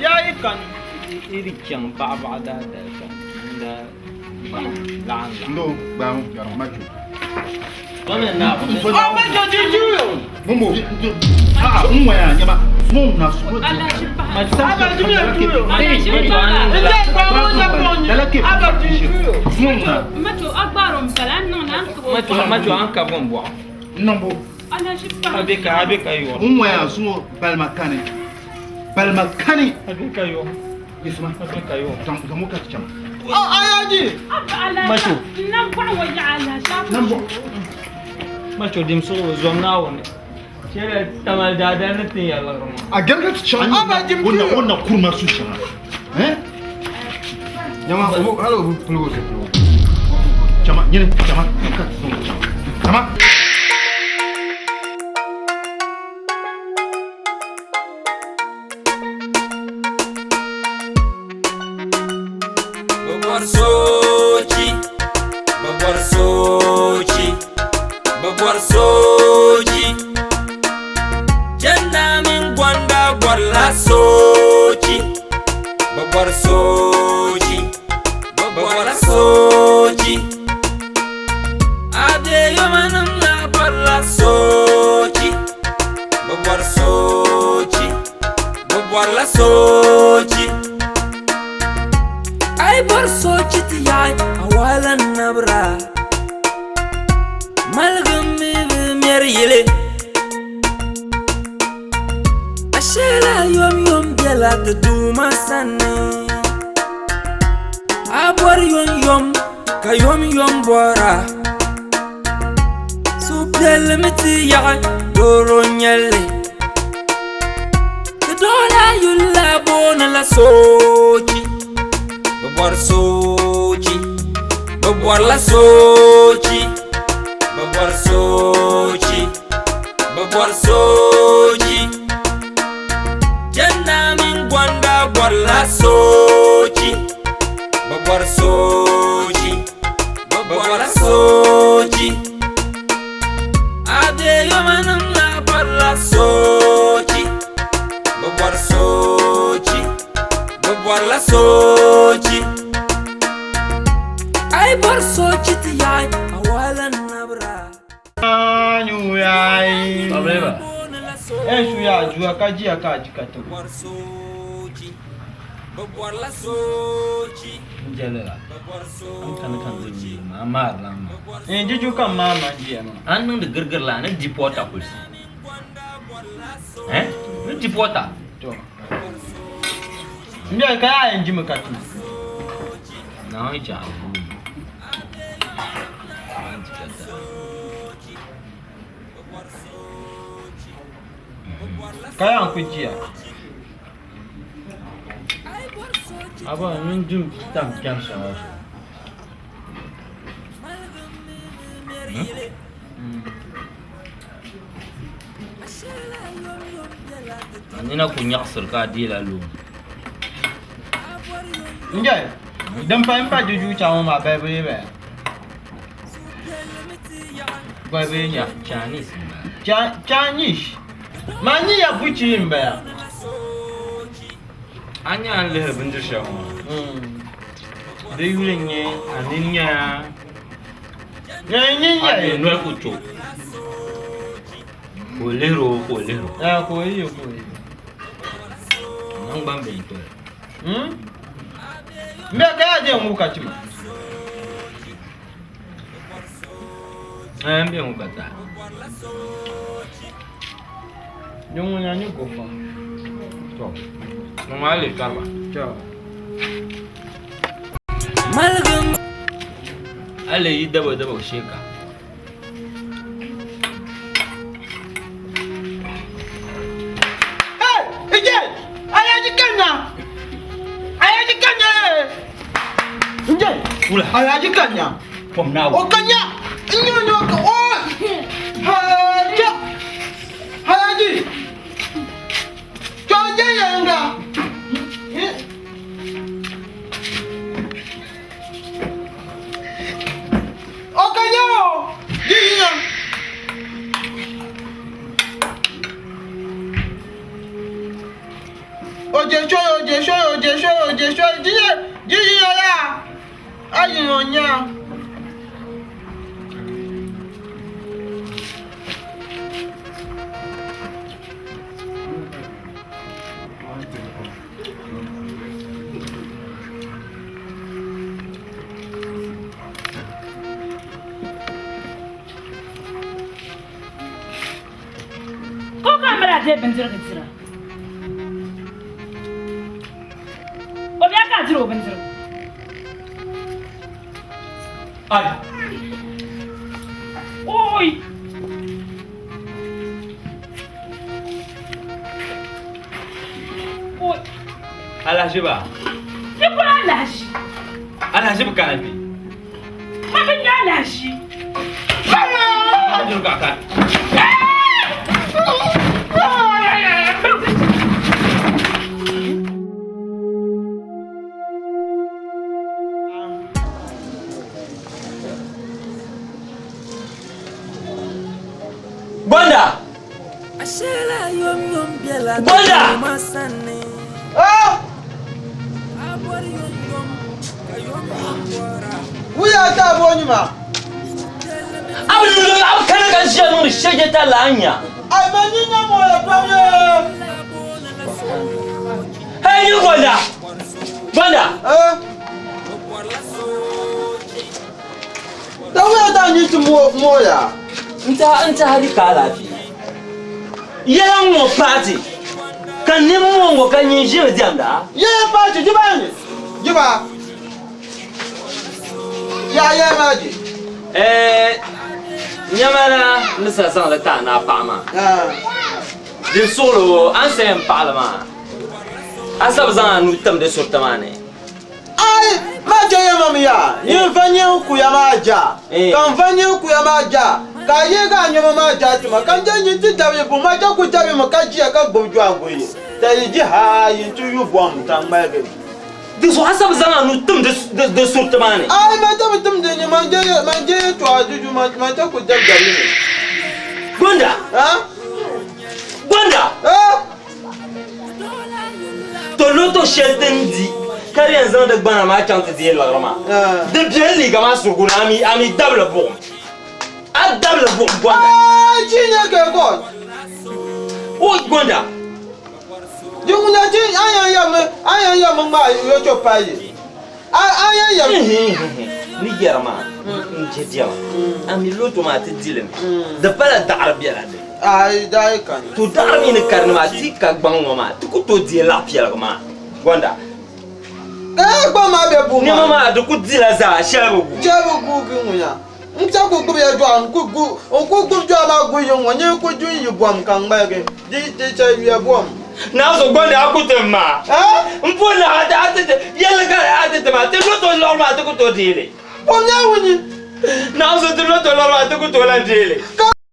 yaa yi kani.
Yi chaŋ baɣibaɣi daadali ka n daa laɣim laɣim.
Ndo gbaami biɛri macho. Yisima. Zaŋ ka ti chaŋ.
Ayaji.
Macho.
Nam bɔɣu ŋɔ yaɣa alahichi.
Nam bɔɣu.
Macho dim suɣulo zom Naawuni. Chɛliya Tamale daadali ni tin ya liɣiri maa.
A gariga ti chaŋ. O na kuri ma su shɛŋa. Eh? Nyama, hali o bi pili o zipiligu. Chama, nyini, chama, ka ti zaŋ chama. Chama.
Bɛ bɔri soochi, bɛ bɔri soochi, bɛ bɔri soochi. Jɛnna mini gɔnda bɔrila soochi, bɛ bɔri soochi, bɛ bɔrila soochi. Adeyomanim la bɔrila soochi, bɛ bɔri soochi, bɛ bɔrila soochi. A yi bɔri soochi ti yaɣi a wahala n-nabira. Maligim mi bi mɛri yili. A sheela yomyom bela ti Duuma sani. A bɔri yomyom ka yomyom bɔra. Suhupiɛlli mi ti yaɣi doro n-nyɛli. Ti doola yuli la booni la soochi. Bɛ bɔri soochi, bɛ bɔrila soochi, bɛ bɔri soochi, bɛ bɔri soochi. Jɛnna mini gɔnda bɔrila soochi, bɛ bɔri soochi, bɛ bɔrila soochi. Adeyomanim la bɔrila soochi, bɛ bɔri soochi, bɛ bɔrila soochi. A yi bɔri soochi ti yaɣi a wahala n-nabira.
En shuya ajuwa ka jiya ka aji ka tim.
Bɛ bɔrila soochi.
N jɛlila. N kani ka n di yuli maa, a maarila m maa.
N juju ka m maa man jiya maa.
A ni niŋdi girigiri la, a ni dipɔta kulisi. Eh? Ni dipɔta.
To. N biɛhi ka yaa yɛn jimi ka tim.
Naawuni chɛ a vuumi.
Ka yaa n ku jiya.
Aba ŋun dum tam kpɛm shɛŋa zuɣu. A nina ku nyaɣisiri ka a deela loon.
N-jɛ, din pahi m-pa juju chaŋ ŋɔ maa balibu yi baya. Balibu yi nya.
Chinese m-bala.
Chinese. Maa ni ya buchi m-baya.
A nya a ni lihiri bindiri shɛli ŋɔ maa? Di yuli n-nyɛ a nini nyaya. A bɛ noli ku to. Ka o lihiri o ka o lihiri o.
Ka o yihi ka o yihi.
Naŋgban bɛ n-toli.
M bɛ ka yaa je n-ŋubi ka chima.
Ɛɛ m bɛ ŋubi ka tahi.
Din ŋuna ni go fam.
To, ŋɔ maa leei kariba.
To.
Maligim.
A leei yi dabo dabo shee ka.
Hey! Ije! Ayaji kanya! Ayaji kanya! Ije!
Wula.
Ayaji kanya!
Pom na
O kanya! Nyo nyo ka o! Haja! Hayaji! Choje yanga! O kanya o! Jiya! Oje shoy, oje shoy, oje shoy, oje shoy, jiya, jiya ya! Ayi onya!
Ko ka mali a deei bindirigu dira? Bala ka a diri o bindirigu.
Ai.
Oi! Oi!
Alahaji ba.
Ti bɔri alahaji.
Alahaji bi kana kpe.
Ma bi nya alahaji.
Alahaji ka ka. Gonda! Gonda!
Wuya ta bo nyuma.
Abu lulu abu kana ka ʒiya niŋdi shɛjɛ ta la nya.
Ai ma ni nya mo ya pam ye.
Hey, you Gonda! Gonda!
Eh? Da wuya ta ni ti mo mo ya.
Nta nta hali ka alaafee. Yɛla ŋɔ paati ka nin ŋɔ ka nyin ʒimi diɛmda.
Yɛla paati jiba ni jiba. Ya ya ma ji.
Eh, nyɛma na ni sa zaŋli ti a ni a paɣa maa. Di suɣili a ni sa yɛn paɣali maa a sa bi zaŋ a nuu tim di suriti maa ni.
Ai, ma je ya mam ya, yin va nyin kuya maa ja, ka n va nyin kuya maa ja, ka a yeegi a nyɛma maa ja ti ma, ka n je nyin ti dabi bu ma je ku dabi mi ka jiya ka gbubi jɔhigu yi, ta yi ji haa yin ti yu bom ka ŋmaligi.
Di zuɣu a sa bi zaŋ a nuu tim di suriti maa ni.
Ai, ma je bi timdi nyin, ma je ma je yɛtɔɣa juju, ma ma je ku dabi dabi mi.
Gonda! Gonda! To loto shɛli din di ka di yɛn zaŋ di gbana maa chaŋ ti deei liɣiri maa, di beni liiga maa surugu ni, a mi dabili buɣim. A dabili buɣim Gonda.
Chineke God.
O Gonda.
Di ŋuna ti a yɛn yɛmi a yɛn yɛmi ŋmaa yɔtɔ payi. A a yɛn yɛmi.
Ni yɛri maa n je diɛma a mi loto maa ti dili mi di pala daɣari bɛla di.
Ayi daɣari kani.
To daɣari mi ni karindi maa ti ka gbaŋ ŋɔ maa ti ku tooi deei laɣ piɛligi maa Gonda.
Ka ya gbaŋ maa be buɣim
maa. Nɛma maa di ku dila zaa shɛli bi guui.
Shɛli bi guugi ŋunya. N ta ku gbubi ya dɔɣu n ku gu n ku gbubi dɔɣu maa gu yiŋ ŋɔ nyin ku du n yi bom ka ŋmaligi di di chɛ yuya bom.
Naawuni Gonda a ku tim ma. N po ni a ti ti yɛlli ka a ti ti ma ti loto lɔri maa ti ku tooi deei li.
Kom Naawuni.
Naawuni ti loto lɔri maa ti ku tooi lan deei li.
Ka